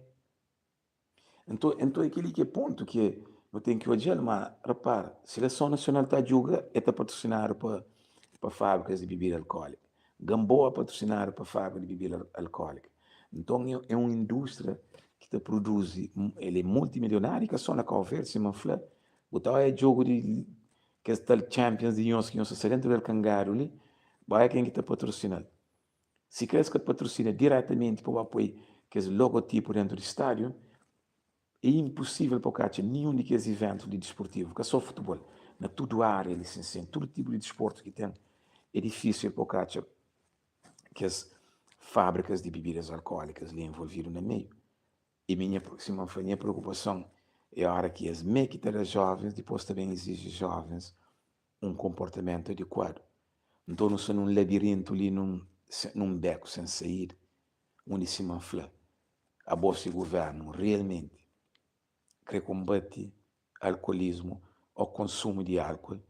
S1: nton nton é kel-li ki é pontu ki nu ten ki odja-l ma repara seleson nasional ta djuga é ta patrosinadu pa pa fábrikas di bibida alkólika Ganboa patrosinadu pa fábrika di bibida alkólika nton é é un indústria ki ta produzi el é multimilionáriu i ka sô na Kau Verdi sima N fla bu ta odja djogu di kes tal champions di nhos ki nhos ta sta dentu del kangadu li ba odja ken ki ta patrosina-l Sikrê es ka patrosina diretamenti pa ba poi kes logotipu dentu di stádiu, é inpusível pa bu ka atxa ninhun di kes iventu di disportivu, ka sô futebol, na tudu ária li sin sin, tudu tipu di disportu ki ten, é difísil pa bu ka atxa kes fábrikas di bibidas alkólikas li envolvidu na meiu. I mi nha, sima N fla, nha preokupason é óra ki es mê ki ta da jóvens, dipôs ta ben iziji jóvens un konportamentu adikuadu. Nton nu sta nun labirintu li, nun nun beku sen saída, undi sima N fla, abo si guvernu realmenti kre konbati alkulismu o konsumu di alkul,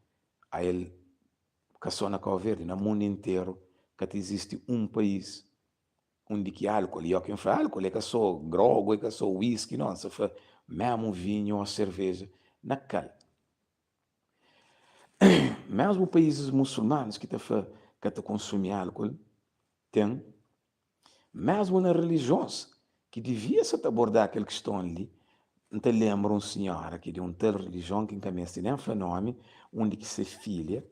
S1: a el ka so na Kau Verdi, na mundu interu ka ta izisti un país undi ki alkol, i oki N fla alkol é ka so grogu, é ka so whisky, no, N sta fla memu vinhu o serveja, na kal? Mesmu paízis musulmanus ki ta fla ka ta konsumi álkol, ten, mesmu na relijions ki divia sa ta abordá kel kiston li. N ta lenbra un sinhora ki di un tal relijion ki N ka meste nen fla nomi, undi ki se filha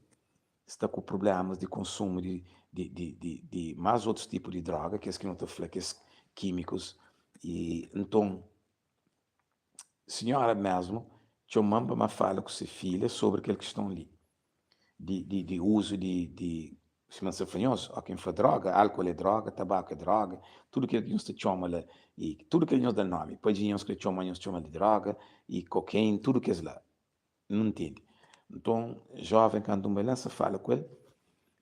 S1: sta ku prublémas di konsumu di di di di di más otus tipu di dróga, kes ki nu ta fla kes kímikus, i nton Sinhora mesmu txoma-m pa ma fala ku se filha sobri kel kiston li di di di uzu di di sima N sta fla nhos, óki N fla dróga, álkol é dróga, tabaku é dróga, tudu kel ki nhos ta txoma la i tudu kel nhos da nómi, pa dja nhos kre txoma nhos txoma di dróga i kokein, tudu kes la. Nu ntende. Nton, jóven kantu N bai la, N sta fala ku el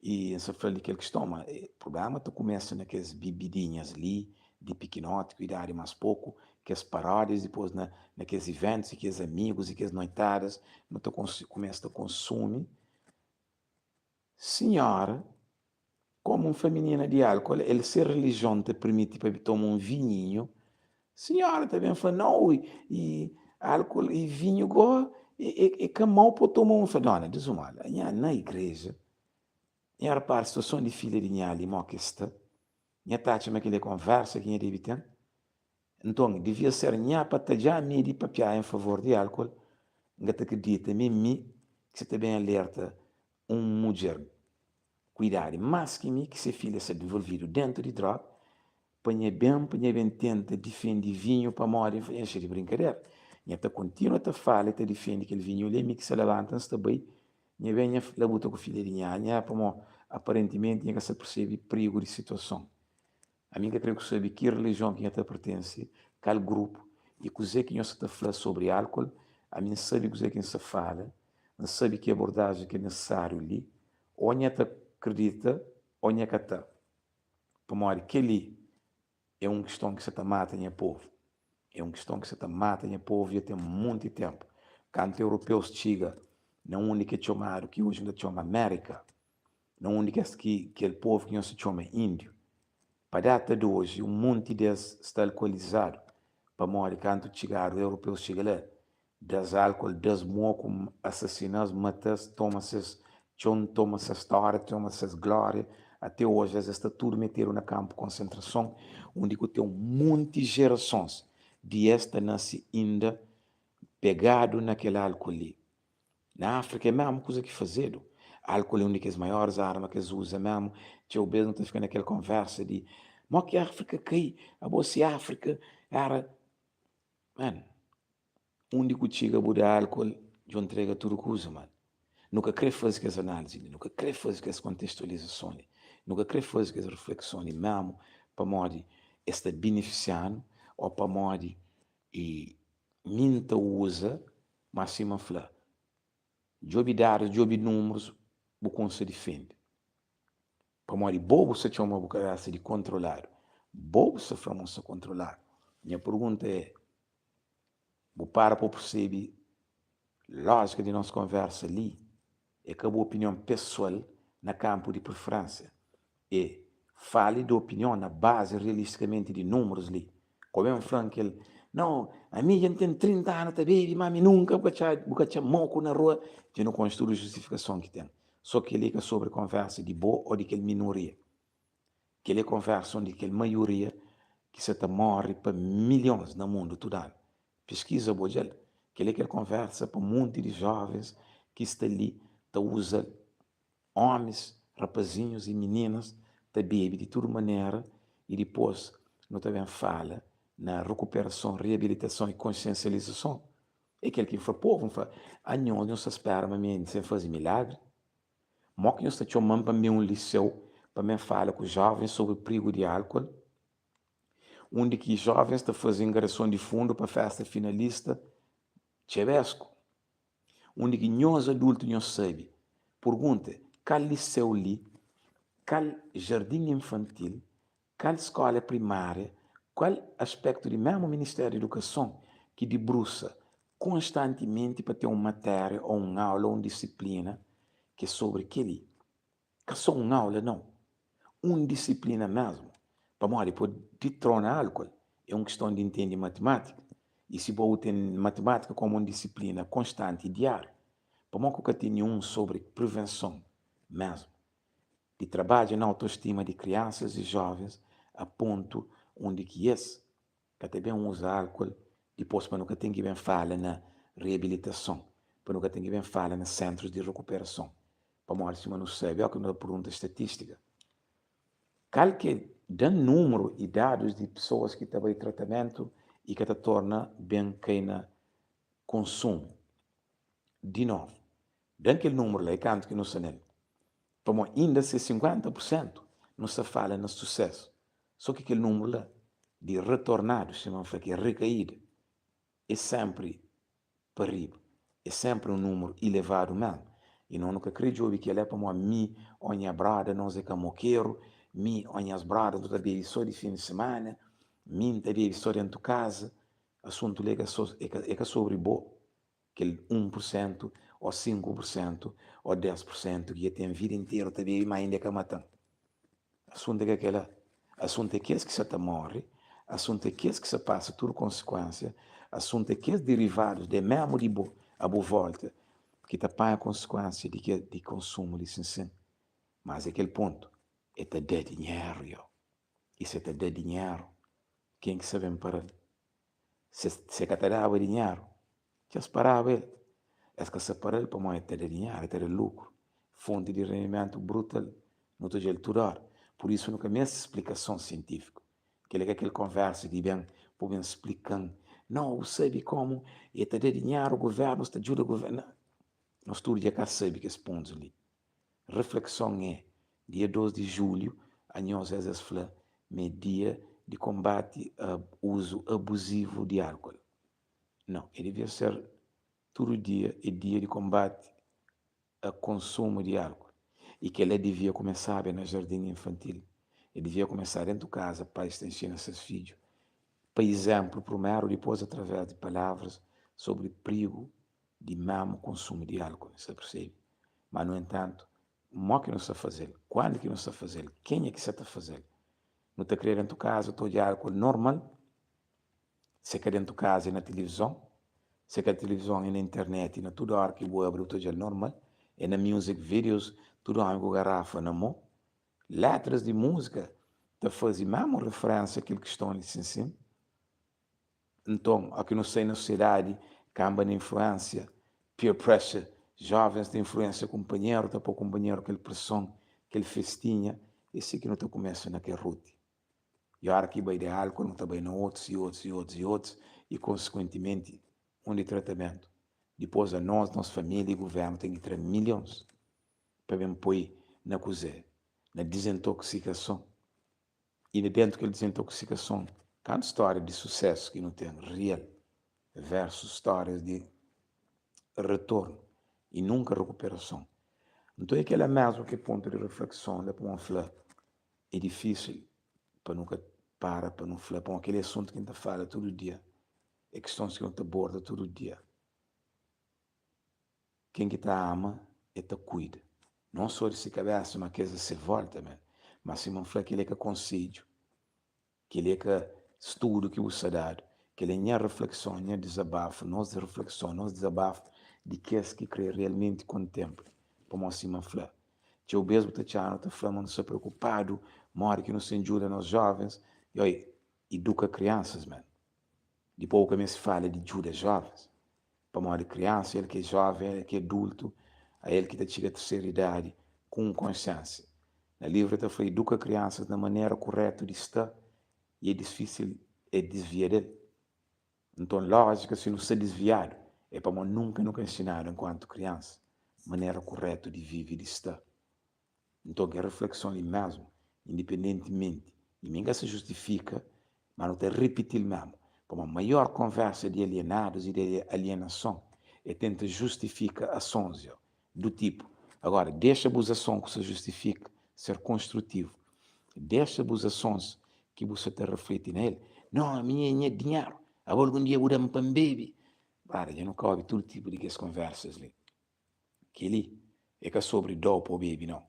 S1: i N sta fla-l di kel kiston, ma prubléma ta kumesa na kes bibidinhas li, di pikinoti, ku idadi más poku, kes paródias, dipôs na na kes iventus i kes amigus i kes noitadas, nu ta kumesa ta konsumi. Sinhora, komu un faminina di álkol, el se relijion ta pirmiti pa bi toma un vinhinhu, sinhora ta ben fla, nau, i álkol i vinhu go é ka mau pa toma un. Fla, dona, dizumala, nha na igreja, nha rapara situason di filha di nha li mo ki sta, nha ta atxa ma kel-li é konversa ki nha debe ten? Nton, divia ser nha pa tadja mi di papiá en favor di álkol. N ka ta kridita ma é mi ki sa ta ben alerta un mudjer ku idadi más ki mi, ki se filha sta nvolvidu déntu di dróga, pa nha ben, pa nha ben tenta difende vinhu pamodi N fla, Nha, xa di brinkadera. Nha ta kontinua ta fala i ta difende kel vinhu li, é mi ki sa labanta, N sta bai. Nha ben, nha labuta ku filha di nha, nha, pamodi aparentimenti nha ka sta persebe prigu di situason. Ami N ka kre ku sabe ki relijion ki nha ta pertense, kal grupu i kuzê ki nhos sa ta fla sobri álkol. Ami N sabe kuzê ki N sa fala, N sabe ki abordajen ki é nesesáriu li. Ô nha ta kridita ô nha ka ta. Pamodi kel-li é un kiston ki sa ta mata nha povu. É un kiston ki sa ta mata nha povu dja ten monti ténpu. Kantu europeus txiga na undi ki é txomadu, ki oji nu ta txoma Amérika, Na undi kes ki kel povu ki nhos ta txoma índiu. Pa data di oji, un monti di es sta alkualizadu, pamodi kantu txigadu europeus txiga la, da-s álkuol, da-s moku, asasina-s, mata-s, toma ses txon, toma ses stória, toma ses glória. Ate oji es sta tudu metedu na kanpu konsentrason, undi ku ten un monti jerasons di es ta nase inda pegadu na kel álkuol li. Na Áfrika é mésmu kuza ki fazedu. Álkuol é un di kes maioris arma ki es uza mésmu. Txeu bês nu ta fika na kel konvérsa di mó ki Áfrika kai, abo si Áfrika éra. Man, undi ku txiga bu da álkuol dja bu ntrega tudu kuza, man. Nu ka krê faze kes análizi li, nu ka krê faze kes kontestualizason li, nu ka krê faze kes reflekson li mésmu pamodi. es ta binifisia-nu ô pamodi i mi N ta uza, má sima N fla, djobe dadus, djobe númerus, bu kunsa difende. Pamodi bo bu sta txoma bu kabésa di kontroladu, bo bu sta fla ma bu sta kontroladu. Nha pergunta é, bu para pa bu persebe lójika di nos konversa li é ka bu opinion pesoal na kanpu di preferénsia, é fala di opinion na bazi realistikamenti di númerus li. Ka ben fla-m kel, Nau, ami dja N ten 30 anu ta bebe, má mi nunka bu ka txa, bu ka txa moku na rua. Dja nu konxe tudu justifikason ki ten. Sô kel-li é ka sobri konversa di bo ô di kel minoria. Kel-li é konversa undi kel maioria ki sa ta móre pa milhons na mundu tudu anu. Piskiza bu odja-l. Kel-li é kel konversa pa monti di jóvens ki sta li ta uza-l. Ómis, rapazinhus i mininas ta bebe di tudu manera i dipôs nu ta ben fala na rikuperason, riabilitason i konsiensializason. É kel ki N fla povu, N fla, Anhos, nhos ta spera ma mi N sen faze milagri? Mo ki nhos ta txoma-m pa N ben un liseu pa N ben fala ku jovens sobri prigu di álkuol? Undi ki jovens ta faze ingarason di fundu pa festa finalista txebesku? Undi ki nhos adultu nhos sabe? Purgunta, kal liseu li, kal jardin infantil, kal skola primária, kual aspektu di mesmu Ministériu di Idukason ki dibrusa konstantimenti pa ten un matéria ô un aula ô un disiplina ki é sobri kel-li? Ka sô un aula nau, un disiplina mesmu. Pamodi pa ditrona álkuol é un kiston di ntende matimátika i si bo ten matimátika komu un disiplina konstanti i diáriu, pamodi ku ka tene un sobri prevenson mesmu? Di trabadja na autostima di kriansas i jovens a pontu undi ki es ka ta ben uza álkuol dipôs pa nu ka ten ki ben fala na reabilitason, pa nu ka ten ki ben fala na sentrus di rekuperason. Pamodi sima nu sabe, óki nu ta pergunta statístika, kal ki é da númeru i dadus di pesoas ki ta bai tratamentu i ka ta torna ben kai na konsumu di novu. Da-m kel númeru la i kantu ki nu sta nel. Pamodi inda si é 50 pur sentu, nu sta fala na susésu. Sô ki kel númeru la di retornadus, sima N fla ki é rekaída, é sénpri pa riba. É sénpri un númeru ilevadu mésmu. I nos nu ka krê djobe kel-la pamodi mi ô nha bróda nos é ka mokeru, mi ô nhas bróda nu ta bebe sô di fin di simana, mi N ta bebe sô déntu kaza. Asuntu li é ka sobri bo. Kel 1 pur sentu ô 5 pur sentu ô 10 pur sentu ki dja ten vida interu ta bebe má inda e ka mata-m. Asuntu é ka kel-la. Asuntu é kes ki sa ta móre, asuntu é kes ki sa pasa tudu konsikuénsia, asuntu é kes derivadus de mésmu di bo a bu vólta ki ta panha konsikuénsia di ke di konsumu di sinsin. Mas é kel pontu, e ta da dinheru, yo. I se ta da dinheru, ken ki sa ben para-l? Se se ka ta daba dinheru, dja es paraba el. Es ka sa para-l pamodi el ta da dinheru, el ta da lukru. Fonti di rendimentu brutal. Nu ta odja-l tudu óra. Pur isu nu ka meste splikason sientífiku. Kel-li ka kel konvérsa di ben bu ben splika-m. Nau, bu sabe kómu el ta da dinheru, govérnu sta djuda govérnu. Nos tudu dja ka sabe kes pontus li. Reflekson é, dia 2 di julhu, anhos es es fla ma é dia di konbati uzu abuzivu di álkuol. Nau, é devia ser tudu dia é dia di konbati a konsumu di álkuol. I kel-la devia kumesaba na jardin infantil, é devia kumesaba dentu kaza, pais ta inxina ses fidju, pa izénplu prumeru, dipôs através di palavras sobri prigu di mésmu konsumu di álkuol. Nhos ta persebe? Má nu entantu, mó ki nu sta faze-l? Kuandu ki nu sta faze-l? Kenha ki sa ta faze-l? Nu ta kria dentu kaza ta odja álkuol normal? Se ka dentu kaza é na tilivizon, se ka tilivizon é na internet, na tudu óra ki bu abri bu ta odja-l normal, é na music videos, tudu ómi ku garafa na mô. Letras di múzika ta faze mésmu referénsia kel kiston li sin-sin. Nton, óki nu sai na sosiedadi, kanba na influénsia, peer pressure, jóvens ta influénsia kunpanheru, ta pô kunpanheru kel preson, kel festinha, é si ki nu ta kumesa na kel ruti. I óra ki bai di álkuol, nu ta bai na otus, i otus, i otus, i otus, i konsikuentimenti, undi tratamentu. Dipôs, anos, nos família i govérnu ten ki tra milhons pa ben poi na kuzê? Na dizintoksikason. I dentu kel dizintoksikason, kantu stória di susésu ki nu ten real versus stórias di retornu i nunka rekuperason. Nton é kela mésmu ki é pontu di reflekson la pamodi fla é difísil pa nu ka para pa nu fla pamodi kel é asuntu ki N ta fala tudu dia, é kistons ki nu ta aborda tudu dia. Ken ki ta ama e ta kuida, non so di si kabesa ma kes a se volta men. Ma sima N fla kel é ka konsedju, kel é ka studu ki bu sta dadu, kel é nha reflekson, nha dizabafu, nos reflekson, nos dizabafu di kes ki kre realmenti kontenpla. Pamodi sima N fla, txeu bes bu ta txanu ta fla ma nu sta preokupadu modi ki nu sta djuda nos jovens, i oi, iduka kriansas men. Dipos bu ka meste fala di djuda jovens. Pamodi kriansa, el ki é jóven, el ki é adultu, ael ki ta txiga terseru idadi ku un konsiénsia. Na livru el ta fla, Iduka kriansas na manera kurétu di sta i é disfísil é disvia del. Nton, lójika, si nu sta disviadu, é pamodi nunka nu ka nxinadu enkuantu kriansa manera kurétu di vive i di sta. Nton, kel reflekson li mésmu, indipendentimenti di mi, N ka sta justifika, má nu ta ripiti-l mésmu, pamodi maior konvérsa di alienadus i di alienason é tenta justifika asons yo, du tipu, agóra, dexa bus ason ku sta justifika ser konstrutivu, dexa bus asons ki bu sta ta refleti na el, no, ami é nha dinheru, abo algun dia bu da-m pa N bebe. Brada, dja nu ka obi tudu tipu di kes konvérsas li. Kel-li é ka sobri da-u pa bu bebe, nau.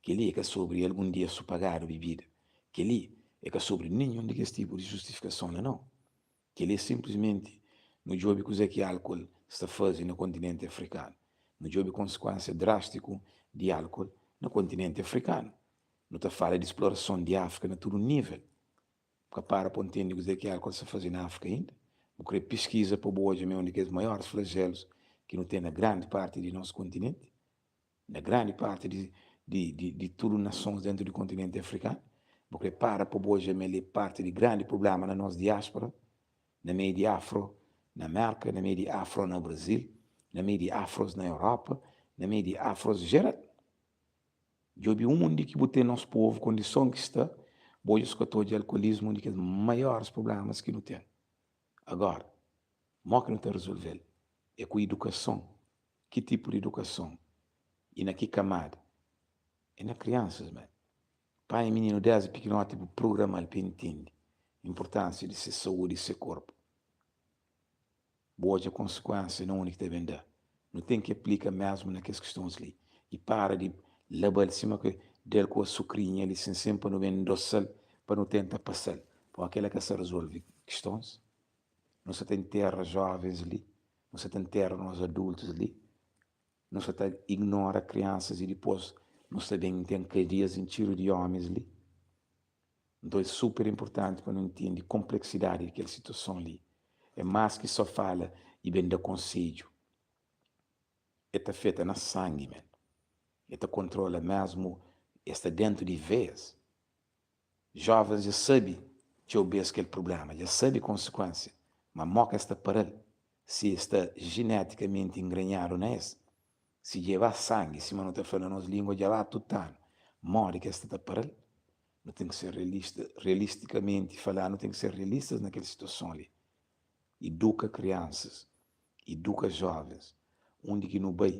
S1: Kel-li é ka sobri algun dia su pagadu bibida. Kel-li é ka sobri ninhun di kes tipu di justifikason la, nau. Kel-li é sinplismenti nu djobe kuzê ki álkol sta faze na kontinenti afrikanu. Nu djobe konsikuénsia drástiku di álkol na kontinenti afrikanu. Nu ta fala di splorason di Áfrika na tudu nível. Bu ka para pa bu ntende kuzê ki álkol sta faze na Áfrika inda? Bu krê piskiza pa bu odja ma é un di kes maiores flajelus ki nu ten na grandi parti di nos kontinenti, na grandi parti di, di, di, di tudu nasons dentu di kontinenti afrikanu? Bu krê para pa bu odja ma el é parti di grandi prubléma na nos diáspora, na meiu di afro na Mérka, na meiu di afro na Brazil, na meiu di afros na Europa, na meiu di afros jeral? Djobe undi ki bu ten nos povu, kondison ki sta, bu odja su ka ta odja alkulismu un di kes maioris prublemas ki nu ten. Agora, mo ki nu ta rezolve-l? É ku idukason. Ki tipu di idukason? I na ki kamada? É na kriansas me. Panha mininu desdi pikinoti bu programa-l pa e ntende inpurtansia di se saúdi i se korpu. Bu odja konsikuensia na undi ki ta ben da. Nu ten ki aplika mesmu na kes kistons li i para di laba-l sima ki da-l ku asukrinha li sin sin pa nu ben ndosa-l pa nu tenta pasa-l. Pamodi kela ka sta rezolve kistons. Nu sta ta intera jovens li, nu sta ta intera nos adultus li, nu sta ta ignora kriansas i dipos nu sta ben ten kadias intxidu di omis li. Nton é super inpurtanti pa nu ntende konpleksidadi di kel situason li. É más ki sô fala i ben da konsedju. E ta afeta na sangi men. E ta kontrola mésmu, e sta déntu di veias. Jóvens dja sabe txeu bês kel prubléma, dja sabe konsekuénsia, má mó ki es ta para-l si e sta jinétikamenti ingrenhadu na es? Si dja e ba sangi, sima nu ta fla na nos língua, dja ba tutanu, modi ki es sta ta para-l? Nu ten ki ser realista, realistikamenti falando, nu ten ki ser realistas na kel situason li. Iduka kriansas, iduka jovens. Undi ki nu bai,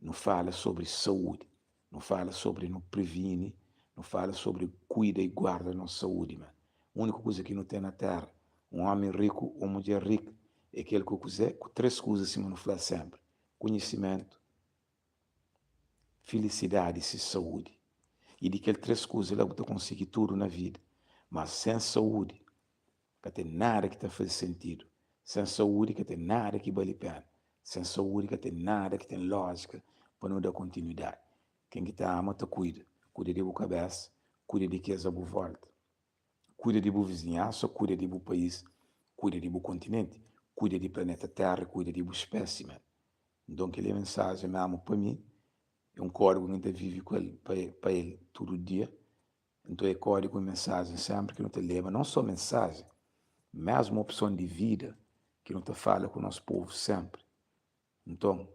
S1: nu fala sobri saúdi, nu fala sobri nu privini, nu fala sobri kuida i guarda nos saúdi. Ma uniku kuza ki nu ten na tera, un omi riku o mudjer rika, é kel ku kuze? Ku tres kuza, sima nu fla senpri, kunhisimentu, filisidadi si saúdi. I di kel 3 kuza la bu ta konsigi tudu na vida. Mas sen saúdi ka ten nada ki ta faze sentidu. Sen saúdi ka ten nada ki bali pena. Sen saúdi ka ten nada ki ten lójika pa nu da kontinuidadi. Ken ki ta ama ta kuida. Kuida di bu kabesa, kuida di kes a bu volta. Kuida di bu vizinhansa, kuida di bu país, kuida di bu kontinenti, kuida di planeta Terra, kuida di bu spési men. Nton kel-li é mensajen mésmu pa mi, é un kódigu ki N ta vive ku el pa el tudu dia. Nton é kódigu i mensajen sénpri ki nu ta leba, non sô mensajen, mésmu opson di vida ki nu ta fala ku nos povu sénpri. Nton,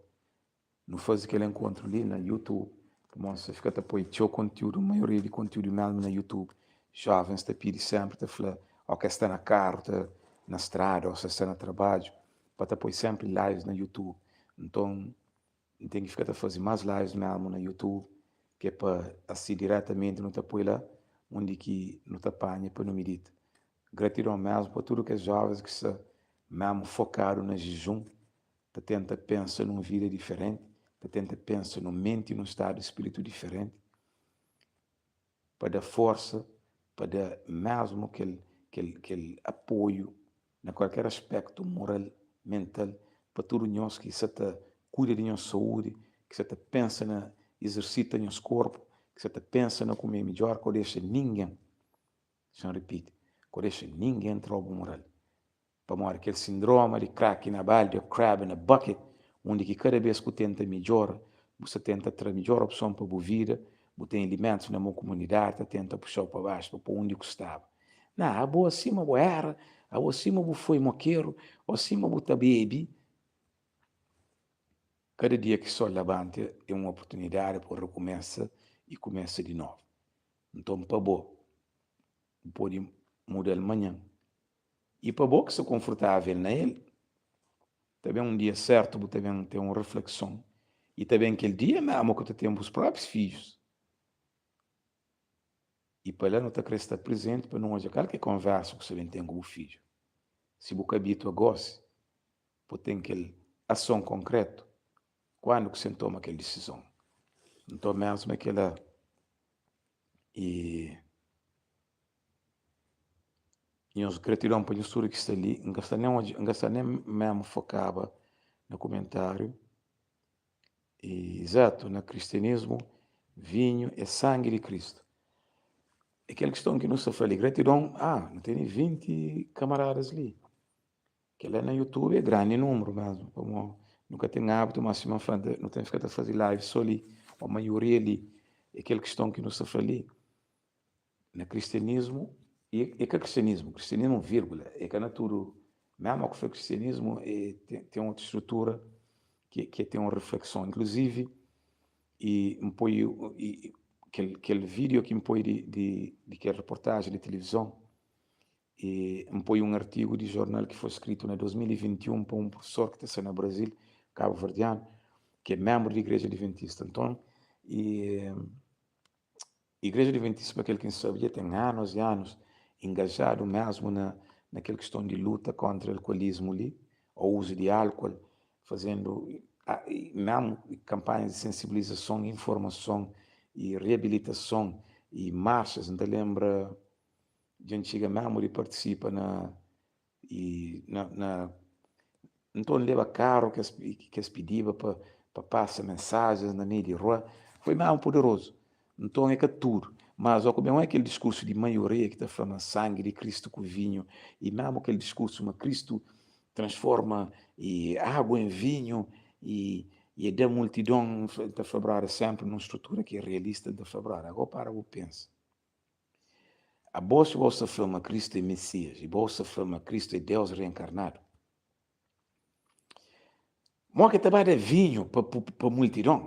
S1: nu faze kel enkontru li na YouTube, pamodi nu sta fika ta poi txeu kontiúdu, maioria di kontiúdu mésmu na YouTube. Jovens ta pidi senpri ta fla o ke sta na karu ta na strada o se sta na trabadju pa ta poi senpri lives na youtube. Nton N ten ki fika ta faze más lives mésmu na YouTube, ki é pa asi diretamenti nu ta poi la undi ki nu ta panha pa nu midita. Gratidon mésmu pa tudu kes jovens ki sta mésmu fokadu na jijun, ta tenta pensa nun vida diferenti, ta tenta pensa nun menti i nun stadu di spiritu diferenti, pa da forsa, pa da mésmu kel kel kel apoiu na kualker aspéktu moral, mental, pa tudu nhos ki sa ta kuida di nhos saúdi, ki sa ta pensa na izersita nhos korpu, ki sa ta pensa na kume midjór, ka dexa ningen, xa N ripiti, ka dexa ningen tra-u bu moral. Pamodi kel sindroma di kraki na baldi ô crab in a bucket, undi ki kada bês ku tenta midjora, bu sta tenta tra midjor opson pa bu vida, bu ten ilimentus na mo kumunidadi ta tenta puxa-u pa baxu pa pô undi ku staba. Na, abo sima bu era, abo sima bu foi mokeru, ô sima bu ta bebe. Kada dia ki sol labanta é un oportunidadi pa bu rekumesa i kumesa di novu. Nton pa bo, bu pode muda-l manhan. I pa bo ki sta konfortável na el, ta ben un dia sértu bu ta ben ten un reflekson, i ta ben kel dia mésmu ku ta ten bus próprius fidjus. I pa la nu ta krê sta prezenti pa nu odja kal ki é konvérsa ku sta ben ten ku bu fidju. Si bu ka abitua gósi, bu ten kel ason konkrétu kuandu ku sen toma kel disizon. Nton mésmu é kel-la i. Nhos gratidon pa nhos tudu ki sta li. N ka sta nen odja, N ka sta nen memu fokaba na kumentáriu. E izatu, na kristianismu, vinhu é sangi di Kristu. É kel kiston ki nu sta fla li. Gratidon, ah, nu tene 20 kamaradas li. Kel-la na YouTube é grandi númeru mesmu, pamodi nu ka ten hábitu, mas sima N fla, nu ten fika ta faze live sô li, ô maioria li. É kel kiston ki nu sta fla li. Na kristianismu, e e ka kristianismu, kristianismu vírgula, e ka na tudu, mésmu ku fla kristianismu e ten ten otu strutura ki ki ten un reflekson, inkluzivi e N poi e kel kel vídeo ki N poi di di di kel reportajen di tilivizon e N poi un artigu di jornal ki foi skritu na 2021 pa un prufesor ki ta sta na Brazil, kabu-verdianu, ki é ménbru di igreja adventista, nton e. Igreja Adventista, pa kel ki N sabe, dja ten anus i anus ingajadu mésmu na na kel kiston di luta kóntra alkuolismu li, ô uzu di álkuol, fazendu mésmu kanpanhas di sensibilizason, informason i reabilitason i marxas. N ta lenbra dja N txiga mésmu di partisipa na I na, na, nton leba karu ki es, ki es pidiba pa, pa pasa mensajens na meiu di rua, foi mesmu poderozu. Nton é ka tudu, mas ó ku ben é kel diskursu di maioria ki ta fla ma sangi di Kristu ku vinhu, i mesmu kel diskursu ma Kristu transforma i agu en vinhu i, i e da multidon, N ta fla brother, senpri nun strutura ki é realista, N ta fla brother, ago para bu pensa. Abo si bo sta fla ma Kristu é Mesias i bo sta fla ma Kristu é Deus reenkarnadu, mo ke ta ba da vinhu pa pa multidon?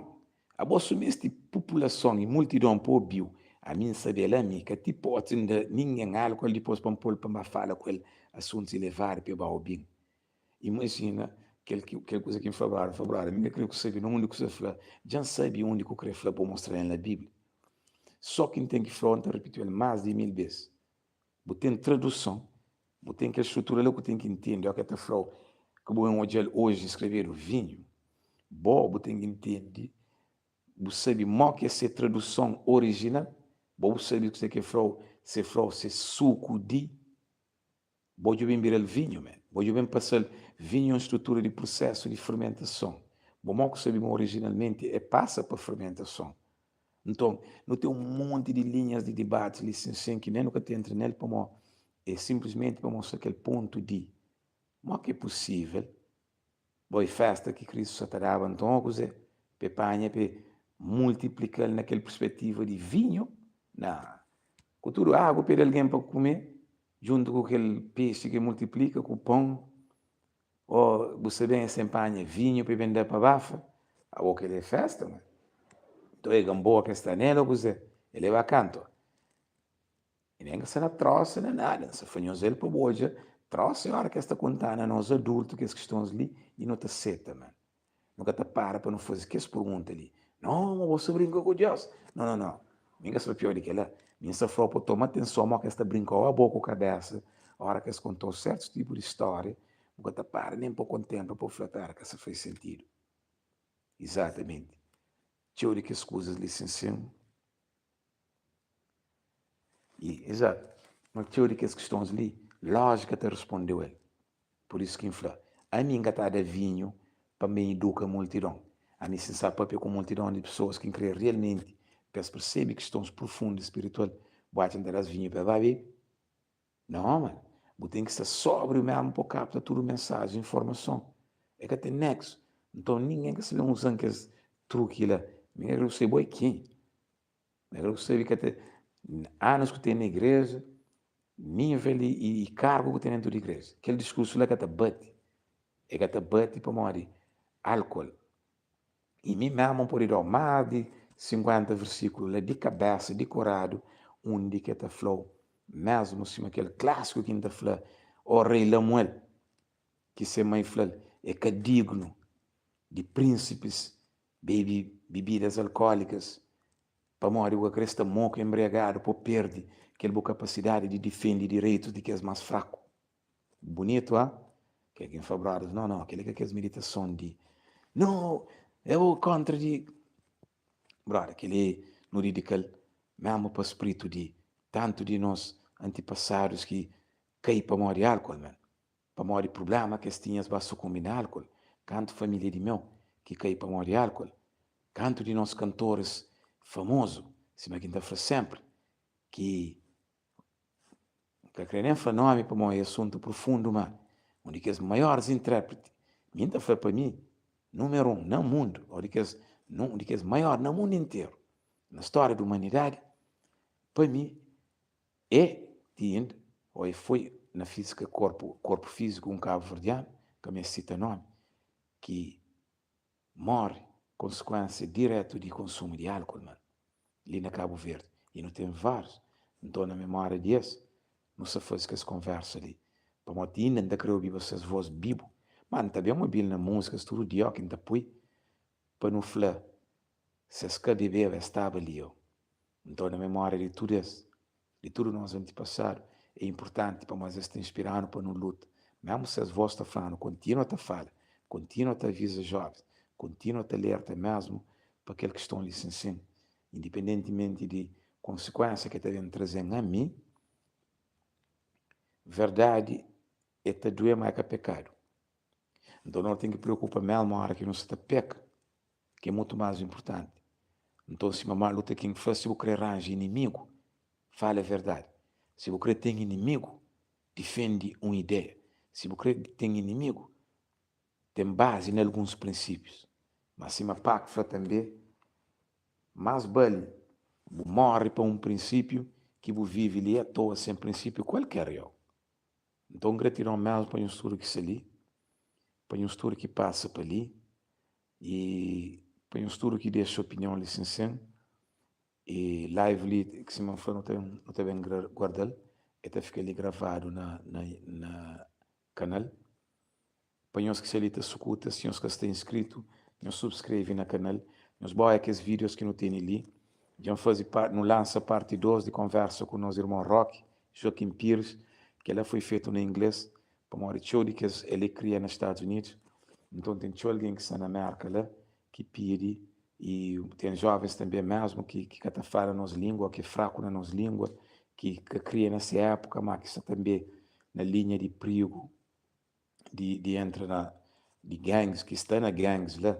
S1: Abo su mesti pupulason i multidon pa obiu. Ami N sabe la mi ka ti poti N da ningen alkol dipos pa N pol pa N ba fala ku el asuntus ilevadu pa e ba obin. Imajina kel ki kel kuza ki N fla brother, N fla brother, mi ka kre ku sabe na undi ku sta fla, dja N sabe undi ku kre fla pa bu mostra-m na Bíblia. Só ki N ten ki fla-u, N ta ripitiu el más di 1000 bês. Bu ten traduson, bu ten kel strutura la ku ten ki ntende, óki el ta fla-u ki bu ben odja-l oji skrebedu vinhu, bo bu ten ki ntende, bu sabe mó ki é se traduson orijinal, bo bu sabe kuzê ki el fla-u, se fla-u se suku di. Bo dja ben bira-l vinhu, man. Bo dja ben pasa-l vinhu é un strutura di prusésu di fermentason. Bo mo ku sabe ma orijinalmenti é pasa pa fermentason. Nton, nu ten un monti di linhas di dibatis li sin sen ki nen nu ka ta entra nel pamo é sinplismenti pa mostra kel pontu di mo ki é pusível Bo é festa ki Kristu sa ta daba nton ô kuzê? Pa e panha pa e multiplika-l na kel perspetiva di vinhu? Na. Ku tudu agu pa e da algen pa kume, djuntu ku kel pexi ki e multiplika ku pon? Ô bu sta ben e sen panha vinhu pa e ben da pa bafa? Abo kel-li é festa, ma. Nton é ganboa ki es sta nel ô kuzê? E leba kantu. I nen ka sta na trosa na nada, N sta fla nhos el pa bu odja trosa é ora ki es ta konta na nos adultu kes kistons li i no ta seta, man. Nu ka ta para pa nu faze kes pergunta li. No, ma bo sta brinka ku Deus. No, no, no. Mi ka sta pior di kela. Mi sta fla-u pa toma atenson mo ki es ta brinka-u abo ku kabesa ora ki es konta-u sertus tipu di storia, bu ka ta para nen pa kontenpla pa bu fla, pera, ka sta faze sentidu. Izatamenti. Txeu di kes kuzas li sin sin. I, izatu, ma txeu di kes kistons li, lójika ta responde-u el. Pur isu ki N fla, Ami N ka ta da vinhu pa N ben iduka multidon. Ami, si N sta pâpia ku multidon di pesoas ki N krê rialmenti pa es persebe kistons profundu i spiritual, bu atxa N ta da-s vinhu pa es ba bebe? Nau, man. Bu ten ki sta sóbriu mésmu pa bu kapta tudu mensaji, informason. É ka ten néksu. Nton, ningen ka sta ben uza-m kes truki la. Mi N ka krê bu sabe bo é kenha. N ka krê bu sabe ka ten anus ku ten na igreja, nível i kargu ku ten dentu di igreja. Kel diskursu la ka ta bati. E ka ta bati pamodi álkol. I mi mésmu N pode da-u más di 50 versíkulu la di kabésa, dikoradu, undi ki el ta fla-u mésmu sima kel klásiku ki N ta fla, Ó rei Lamuel, ki se mai fla-l, é ka dignu di prínsipis bebe bibidas alkólikas, pamodi bu ka krê sta moku, enbriagadu, pa bu perde kel bu kapasidadi di difende direitus di kes más fraku. Bunitu, ha? Kel ki N fla brothers, no, no, kel-li ka kes meditason di, no, eu kontra di. Brother, kel-li nu didika-l mésmu pa spritu di tantu di nos antipasadus ki kai pamodi álkol, man. Pamodi prubléma ki es tinha es ba sukunbi na álkol. Kantu família di meu ki kai pamodi álkol. Kantu di nos kantoris famozu, sima ki N ta fla sénpri, ki N ka kre nen fla nomi pamodi é asuntu prufundu, má un di kes maioris intérpreti, mi N ta fla pa mi, númeru un na mundu, ô di kes, un di kes maior na mundu interu, na stória di umanidadi, pa mi é ti inda, ô é foi na fízika, korpu, korpu fíziku un kabuverdianu, ka meste sita nomi, ki móre konsekuénsia dirétu di konsumu di álkol, man, li na Kabu Verdi. I nu ten várius. Nton, na memória di es, nu sta faze kes konvérsa li. Pamodi ti inda N ta krê obiba ses vós bibu. Má N ta ben obi-l na múzikas tudu dia óki N ta pui pa nu fla si es ka bebeba, es staba li. Ô, Nton, na memória di tudu es, di tudu nos antipasadu, é inpurtanti pamodi es ta inspira-nu pa nu luta. Mésmu ses vós ta fla-nu kontinua ta fala, kontinua ta aviza jóvens, kontinua ta alerta mésmu pa kel kiston li sin sin, indipendentimenti di konsikuénsia ki el ta ben traze-m ami. Verdadi é ta duê, má é ka pekadu. Nton, nu ten ki preokupa mésmu óra ki nu sta ta peka. ki é mutu más inpurtanti. Nton, sima Martin Luther King fla, si bu krê ranja inimigu, fala verdadi. Si bu krê ten inimigu, difende un ideia. Si bu krê ten inimigu, ten bazi na alguns prinsípius. Má sima Pac fla tanbê, más bali bu móre pa un prinsípiu ki bu vive li atoa sen prinsípiu kualker. Yo. Nton, gratidon mésmu pa nhos tudu ki sta li, pa nhos tudu ki pasa pa li i pa nhos tudu ki dexa opinion li sin sin. I live li, sima N fla, nu ta nu ta ben guarda-l, el ta fika li gravadu na na na kanal. Pa nhos ki sta li ta sukuta, si nhos ka sta inskritu, nhos subskreve na kanal, nhos ba oia kes videos ki nu tene li. Dja N faze par, nu lansa parti 2 di konversa ku nos irmon Rocky Joaquim Pires, kel-la foi fetu na inglês, pamodi txeu di kes el é kria na Stadus Unidus, nton ten txeu algen ki sta na Merka la ki pidi i ten jovens tanbe mesmu ki ki ka ta fala nos lingua, ki é fraku na nos lingua, ki ka kria na se épuka, ma ki sta tanbe na linha di prigu. di, di entra na di gangs ki sta na gangs la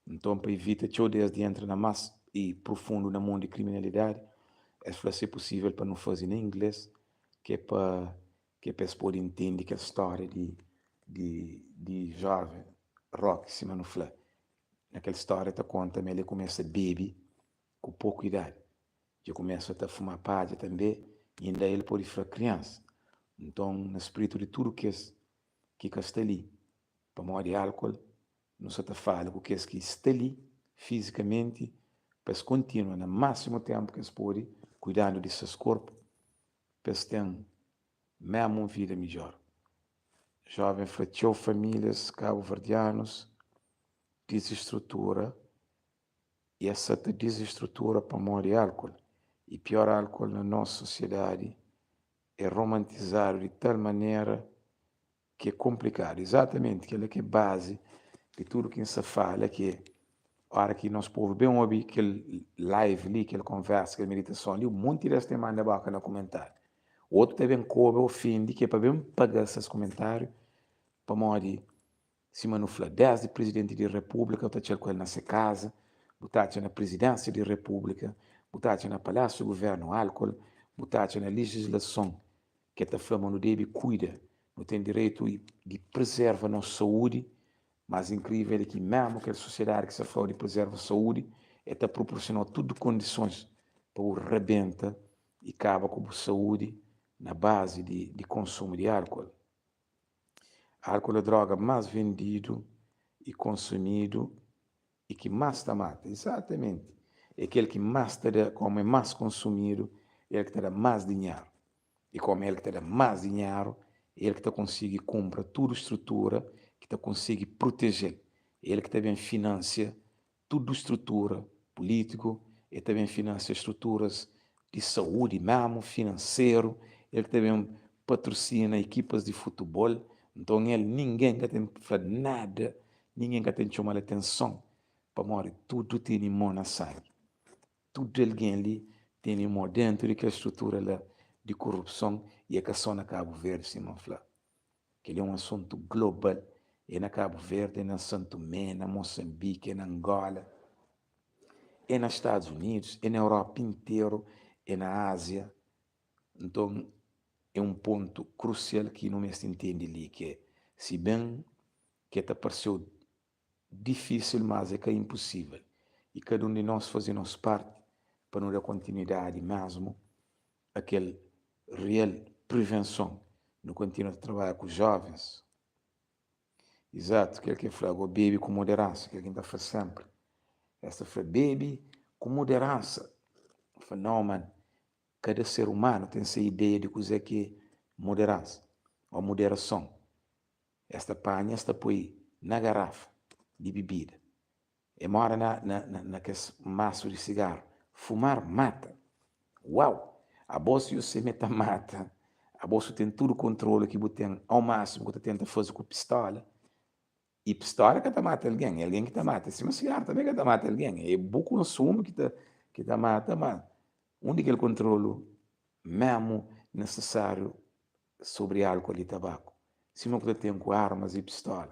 S1: nton pa ivita txeu des di entra na más i profundu na mundu di kriminalidadi es fla si é pusível pa nu faze na inglês ki é pa ki é pa es pode intende kel stória di di di joven Rock sima nu fla na kel stória ta konta ma el kumesa bebe ku poku idadi Dja kumesa ta fuma padja tanbe, inda el pode fla kriansa. Nton, na spritu di tudu kes ki ka sta li pamodi álkol, nu sa ta fala ku kes ki sta li fizikamenti pa es kontinua na másimu ténpu ki es pode kuidandu di ses korpu. pa es ten mésmu un vida midjór. Jóven fla txeu famílias kabuverdianus dizistrutura i es sa ta dizistrutura pamodi álkol. I piór álkol na nos sosiedadi é romantizadu di tal manera ki é konplikadu. Izatamenti kel-la ki é bazi di tudu ki N sta fala ki é ora ki nos povu ben obi kel live li, kel konversa, kel meditason li, un monti des ten manda boka na kumentáriu. Otu ta ben koba, ofende, ki é pa ben paga ses kumentáriu pamodi Sima nu fla, desdi Prizidenti di Repúblika, bu ta atxa-l ku el na se kaza, bu ta atxa na Prizidénsia di Repúblika, bu ta atxa na Palásiu di Guvérnu álkol, bu ta atxa na lejislason ki el ta fla ma nu debe kuida, nu ten direitu di prezerva nos saúdi. Más inkrível é ki mésmu kel sosiedadi ki sta fla-u di prezerva saúdi, el ta proporsiona-u tudu kondisons pa bu rabenta i kaba ku bu saúdi na bazi di konsumu di álkol. Álkol é droga más vendidu i konsumidu i ki más ta mata. Izatamenti! É kel ki más ta da, kómu é más konsumidu, é el ki ta da más dinheru. I kómu é el ki ta da más dinheru, é el ki ta konsigi kunpra tudu strutura ki ta konsigi proteje-l. É el ki ta ben finansia tudu strutura pulítiku, el ta ben finansia struturas di saúdi mésmu, finanseru, el ta ben patrusina ekipas di futubol. Nton el, ningen ka ten fla nada, ningen ka ten txoma-l atenson, pamodi tudu tene mô na sangi. Tudu algen li tene mô déntu di kel strutura la di korupson i é ka sô na Kabu Verdi, sima N fla. Kel-li é un asuntu global. É na Kabu Verdi, é na San Tumé, é na Mosanbiki, é na Angola, é na Stadus Unidus, é na Europa interu, é na Ázia. Nton, é un pontu krusial ki nu meste ntende li ki é, si ben ki el ta parse-u difísil, mas é ka inpusível. I kada un di nos faze nos parti pa nu da kontinuidadi mésmu a kel real prevenson. Nu kontinua ta trabadja ku jovens. Izatu, kel ki el fla, Ago bebe ku moderansa, kel ki N ta fla senpri. Es ta fla, Bebe ku moderansa. N fla, Nau, man, kada ser umanu ten se ideia di kuzê ki é moderansa ô moderason. Es ta panha, es ta poi na garafa di bibida. E mora na, na, na, na kes masu di sigaru. Fumar mata. Uau! Abo si u seme ta mata, abo su ten tudu kontrolu ki bu ten au masimu ku ta tenta faze ku pistola. I pistola ka ta mata algen, é algen ki ta mata. Sima sigaru tanbe ka ta mata algen, é bu konsumu ki ta, ki ta mata. Ma undi kel kontrolu memu nesesáriu sobri álkol i tabaku, sima ku ta ten ku armas i pistola?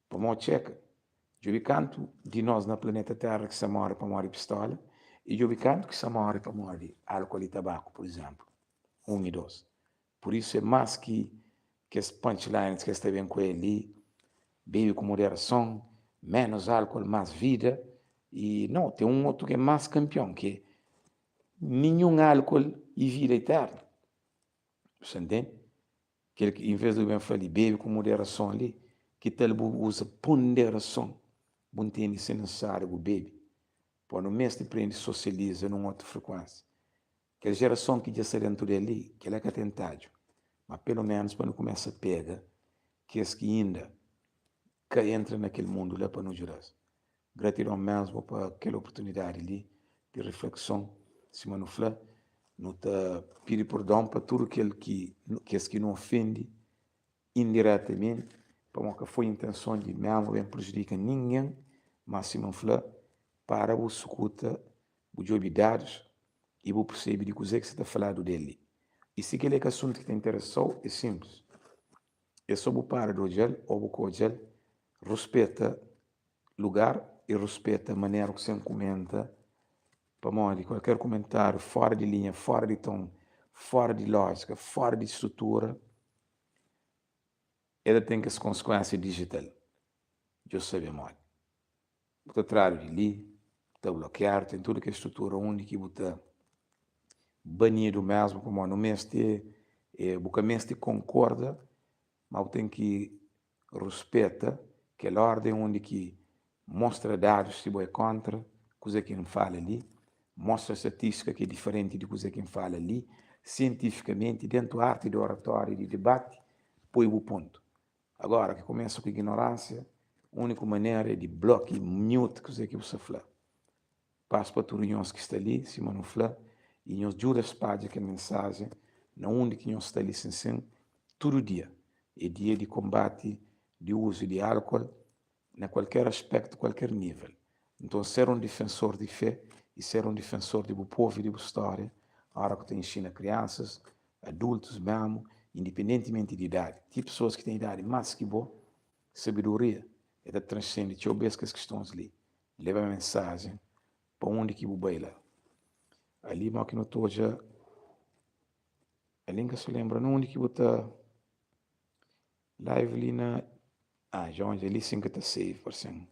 S1: Pamodi txeka, djobe kantu di nos na planeta Téra ki sta móre pamodi pistola i djobe kantu ki sta móre pamodi álkol i tabaku, pur izénplu, un i dos. Pur isu é más ki kes punchlines ki es ta ben ku el li, bebe ku moderason, ménus álkol, más vida. I nau, ten un otu ki é más kanpion, ki é ninhun álkol i vida itérnu. Bu sta ntende? Kel ki, envês di bu ben fla li, bebe ku muderason li, ki tal bu uza ponderason? Bu ntende si é nesesáriu bu bebe. Pô, nu meste prende sosializa nun otu frekuénsia. Kel jerason ki dja sta dentu del li, kel-la ka ten tadju. Má peloménus pa nu kumesa pega kes ki inda ka entra na kel mundu la pa nu djuda-s. Gratidon mesmu pa kel oportunidadi li di riflekson. Sima nu fla, nu ta pidi purdon pa tudu kel ki kes ki nu ofendi indiretamenti, pamodi ka foi intenson di mesmu ben prejudika ningen, má sima N fla, para bu sukuta, bu djobe dadus i bu persebe di kuzê ki sa ta faladu del li. I si kel-li é ka asuntu ki ta interesa-u, é sinplis, é sô bu para di odja-l ô bu ka odja-l, ruspeta lugar i ruspeta manera ku sen kumenta, pamodi kualker kumentáriu fora di linha, fora di ton, fora di lójika, fora di strutura, el ta ten kes konsikuénsia dijital. Dja bu sabe modi. Bu ta tradu di li, bu ta blokiadu, ten tudu kes strutura undi ki bu ta banidu mésmu, pamodi nu meste, bu ka meste konkorda, ma bu ten ki Ruspeta kel orden undi ki mostra dadus si bo é kontra kuze ki N fala li, mostra statistika ki é diferenti di kuze ki N fala li. Sientifikamenti, dentu arti di oratória i di dibati, poi bu pontu. Agora, ki kumesa ku ignoránsia, úniku manera é di bloki, mute kuzê ki bu sta fla. Pas pa tudu nhos ki sta li, sima nu fla, i nhos djuda spadja kel mensajen na undi ki nhos sta li sinsin. Tudu dia é dia di konbati di uzu di álkol na kualker aspektu, kualker nível. Nton, ser un difensor di fé i ser un difensor di bu povu i di bu stória, óra ku ta inxina kriansas, adultus mésmu, indipendentimenti di idadi, ti pesoas ki ten idadi más ki bo, sabedoria e ta transende txeu bês kes kistons li. Leba mensajen pa undi ki bu bai la. Ali mo ki nu ta odja, ali N ka sta lenbra na undi ki bu ta live li na, ah, dja odja li sin ki ta save, parse-m.